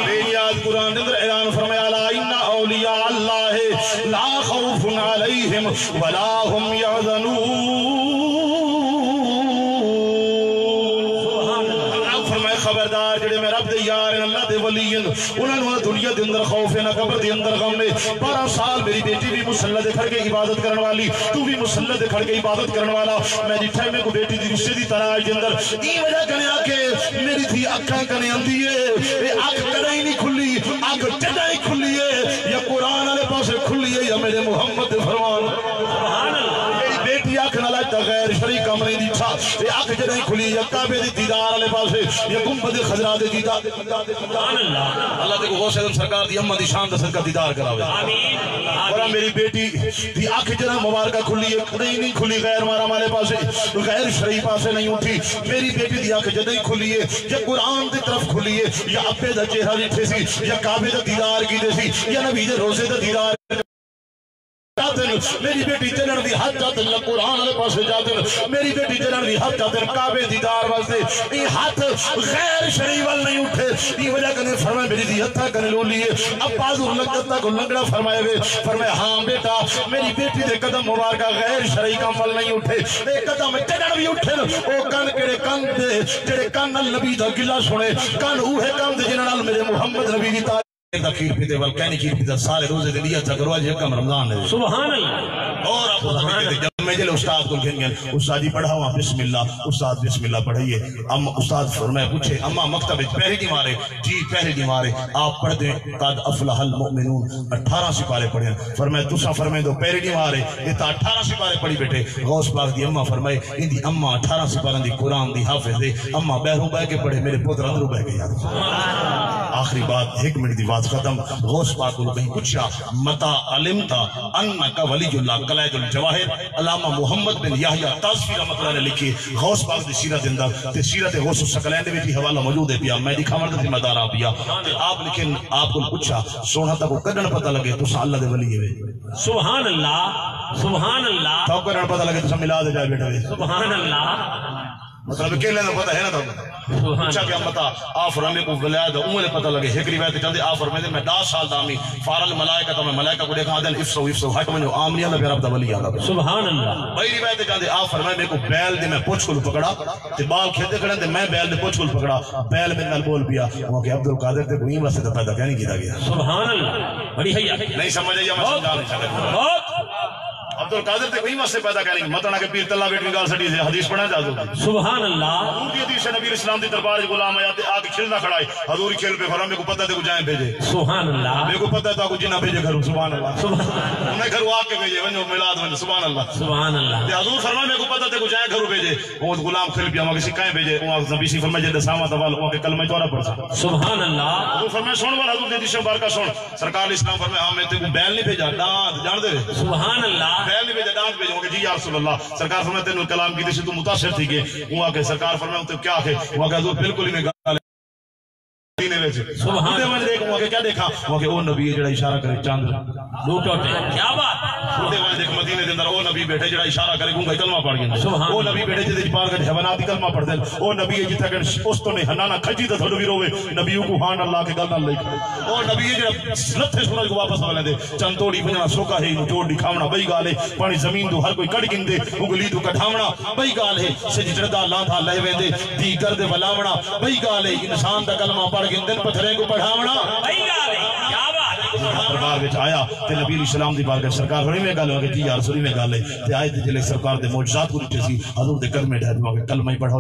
بے نیاز قرآن دے اندر اعلان فرمایا، الا ان اولیاء اللہ لا خوف علیہم ولا هم يحزنون۔ فرمائے، خبردار، جڑے میں رب دے یار ہیں، اللہ دے ولی ہیں، انہاں نوں دنیا دے اندر خوف ہے، نہ قبر دے اندر غم ہے۔ بارہ سال میری بیٹی بھی مصلی دے کھڑ کے عبادت کرن والی، تو بھی مصلی دے کھڑ کے عبادت کرن والا۔ میں ݙٹھا ہے، میکوں بیٹی دی رشتے دی تلاش دے اندر ایں وجہ کنے آ کے میری دھی اکھاں کنے اندھی ہے، اے اکھ کݙاہیں نہیں کھلی، اکھ جݙاہیں کھلی ہے، یا قرآن والے پاسے کھلی ہے یا میرے محمد دے فرمان۔ میری بیٹی اکھ نال اڄ تک غیر شرعی کم نہیں ݙٹھا۔ اے اکھ جݙاہیں کھلی یا کعبے دے دیدار والے پاسے یا گنبد خضرا دے دیدار۔ سبحان اللہ۔ اللہ تیکوں غوث اعظم سرکار دی اماں دی شان دا صدقہ دیدار کراوے۔ آمین۔ اور میری بیٹی دی اکھ جݙاہیں مبارکہ کھلی ہے، کݙاہیں نہیں کھلی غیر محرم والے پاسے، غیر شرعی پاسے نہیں اٹھی۔ میری بیٹی دی اکھ جݙاہیں کھلی ہے، یا قرآن دی طرف کھلی ہے، یا ابے دا چہرہ ݙٹھے سی، یا کعبے دا دیدار کیتے سی، یا نبی دے روضے دا دیدار۔ چاہدن، میری بیٹی جنن دی حد چاہدن، قرآن والے پاسے چاہدن، میری بیٹی جنن دی حد چاہدن، کعبے دیدار واسطے۔ ایں ہتھ غیر شرعی ول نہیں اٹھے۔ ایں وجہ کنے فرمایا، میری دھی ہتھاں کنے لولی ہے۔ ابا حضور لنگتا کو لنگڑا فرمایا وے، فرمایا، ہاں بیٹا، میری بیٹی دے قدم مبارکہ غیر شرعی کم ول نہیں اٹھے۔ اے قدم جنن بھی اٹھن، او کن کیڑے؟ کن دے جڑے کن نال نبی دا گلہ سنے، کن اوہے کن دے جنہاں نال میرے محمد نبی دی تعریف دا کھیر پیتے ول کینی کھیر پیتا۔ سارے روزے دے نیت چا کرو، اج یکم رمضان ہے۔ سبحان اللہ۔ اور آپ سبحان اللہ۔ جب میں جلے استاد کو گھن گئے، استاد جی پڑھاواں بسم اللہ، استاد بسم اللہ پڑھائیے۔ ام استاد فرمائے پوچھے، اماں مکتب وچ پہری ݙینہوار ہے؟ جی پہری ݙینہوار ہے۔ آپ پڑھ دیں، قد افلح المؤمنون، اٹھارہ سپارے پڑھے۔ فرمائے تساں فرمائے دو پہری ݙینہوار ہے، اے تاں اٹھارہ سپارے پڑھی بیٹھے۔ غوث پاک دی اماں فرمائے، ایندی اماں اٹھارہ سپاراں دی قرآن دی حافظ ہے، اماں ٻاہروں ٻہہ کے پڑھے، میرے پتر اندروں ٻہہ کے یاد۔ آخری بات، ہک منٹ دی بات ختم۔ غوث پاک کوں کہیں پچھیا، متى علمت انك ولي الله؟ قلائد الجواہر، علامہ محمد بن یحییٰ تازفی رحمۃ اللہ نے لکھی، غوث پاک دی سیرت دے اندر، تے سیرت غوث الثقلین دے وچ ہی حوالہ موجود ہے پیا، میں ݙکھاوݨ دا ذمہ دار ہاں پیا۔ تے آپ لکھن، آپ کوں پچھا، سوہݨا تاں کو کݙݨ پتہ لڳے تساں اللہ دے ولی ہو؟ سبحان اللہ، سبحان اللہ۔ تاں کݙݨ پتہ لڳے تساں میلاد جا بیٹھے ہو؟ سبحان اللہ۔ مطلب کہلے دا پتہ ہے نا تاں؟ سبحان پچھا کہ اللہ۔ متى؟ آ فرمائے میکوں ولایت دا اوں ویلے پتہ لڳے۔ ہک روایت چاہندے آ فرمائے میں ݙاہ سال دا ہمی، فارا الملائکۃ، میں ملائکہ کو ݙیکھاں، آہدن افسحوا افسحوا، ہٹ ونڄو، عام نہیں آندا پیا، رب دا ولی آندا پیا۔ سبحان اللہ۔ ٻئی روایت چاہندے آ فرمائے میکوں بیل دے میں پچھ کول پکڑا، تے ٻال کھیݙدے کھڑن تے میں بیل دے پچھ کول پکڑا، بیل میݙے نال ٻول پیا، اوں آکھیا عبدالقادر تیکوں ایں واسطے تاں پیدا کائنی کیتا ڳیا۔ سبحان اللہ۔ بڑی حیا۔ نہیں سمجھ آئی، میں بہت، سمجھا نہیں سڳدا۔ بہت۔ عبدالقادر تیکوں ایں واسطے پیدا کائنی، متاں کہ پیر تلا ویٹ وی ڳالھ سݙی سی، حدیث پڑھاں اجازت۔ سبحان اللہ۔ حضور دی حدیث ہے، نبی اسلام دی دربار وچ غلام آیا تے آ کے کھلدا کھڑا ہے۔ حضور کھل پئے، فرمایا میکوں پتہ تیکوں جئیں بھیڄے۔ سبحان اللہ۔ میکوں پتہ تیکوں جنہاں بھیڄے گھروں، سبحان اللہ۔ سبحان اللہ۔ انہیں گھروں آ کے بھیڄے، ونڄو میلاد ونڄو، سبحان اللہ۔ سبحان اللہ۔ تے حضور فرمایا میکوں پتہ تیکوں جئیں گھروں بھیڄے۔ اوں غلام کھل پیا، اوں آکھیا کہیں بھیڄے، اوں آکھیا نبی سی فرمایا جے ݙساواں تاں ول، اوں آکھیا کلمہ تہاݙا پڑھساں۔ سبحان اللہ۔ حضور فرمایا سݨ ول، حضور دی حدیث مبارکہ سݨ۔ سرکار علیہ السلام فرمایا، ہاں میں تیکوں بیل نہیں بھیڄا، ݙاند ڄاݨدے وے؟ سبحان اللہ۔ بیل نہیں بھیڄا، ݙاند بھیڄا۔ اوں آکھیا جی یا رسول اللہ، سرکار فرمایا تینوں کلام کیتے سی، توں متاثر تھی ڳئے۔ اوں آکھیا سرکار فرمایا توں کیا آکھے؟ اوں آکھیا حضور بالکل ہی میں ڳالھ مدینے وچ۔ سبحان۔ اتھے ونڄ ݙیکھ، اوں آکھیا کیا ݙیکھاں؟ اوں آکھیا او نبی ہے جڑا اشارہ کرے چندر۔ ݙو ٹوٹے۔ کیا بات۔ اتھے ونڄ ݙیکھ مدینے دے اندر او نبی ٻیٹھے جڑا اشارہ کرے، گونگا ہی کلمہ پڑھ ڳئے۔ سبحان۔ او نبی ٻیٹھے جتھے پارک وچ حیوانات دی کلمہ پڑھدے، او نبی ہے جتھے کن استوں نے حنانہ کھجی تے تھوڑو وی روے، نبی اوکوں ہاں نال لا کے ڳل نال لئی کھڑے۔ او نبی ہے جڑا لتھے سورج کوں واپس آوݨ ݙیندے، چن توڑی ونڄݨا سوکھا ہے، اینکوں چوڑ ݙکھاوݨا ٻئی ڳالھ ہے، پاݨی زمین توں ہر کوئی کݙ گھندے، اونکوں لید توں کڈھاوݨا ٻئی ڳالھ ہے، سجھ چڑھدا لاندا لہہ ویندے، دھی کر دے ولاوݨا ٻئی ڳالھ ہے، انسان دا کلمہ پڑھ گھندن پتھریں کوں پڑھاوݨا۔ ٻئی ڳالھ ہے، کیا بات ہے۔ دربار وچ آیا تے نبی علیہ السلام دی بارگاہ، سرکار فرمایا ایویں ڳالھ ہے؟ جی یا رسول ایویں ڳالھ ہے۔ تے آئے تے جلے سرکار دے معجزات کوں ݙٹھے سی، حضور دے قدمیں ڈھے تے کلمہ ہی پڑھاؤ۔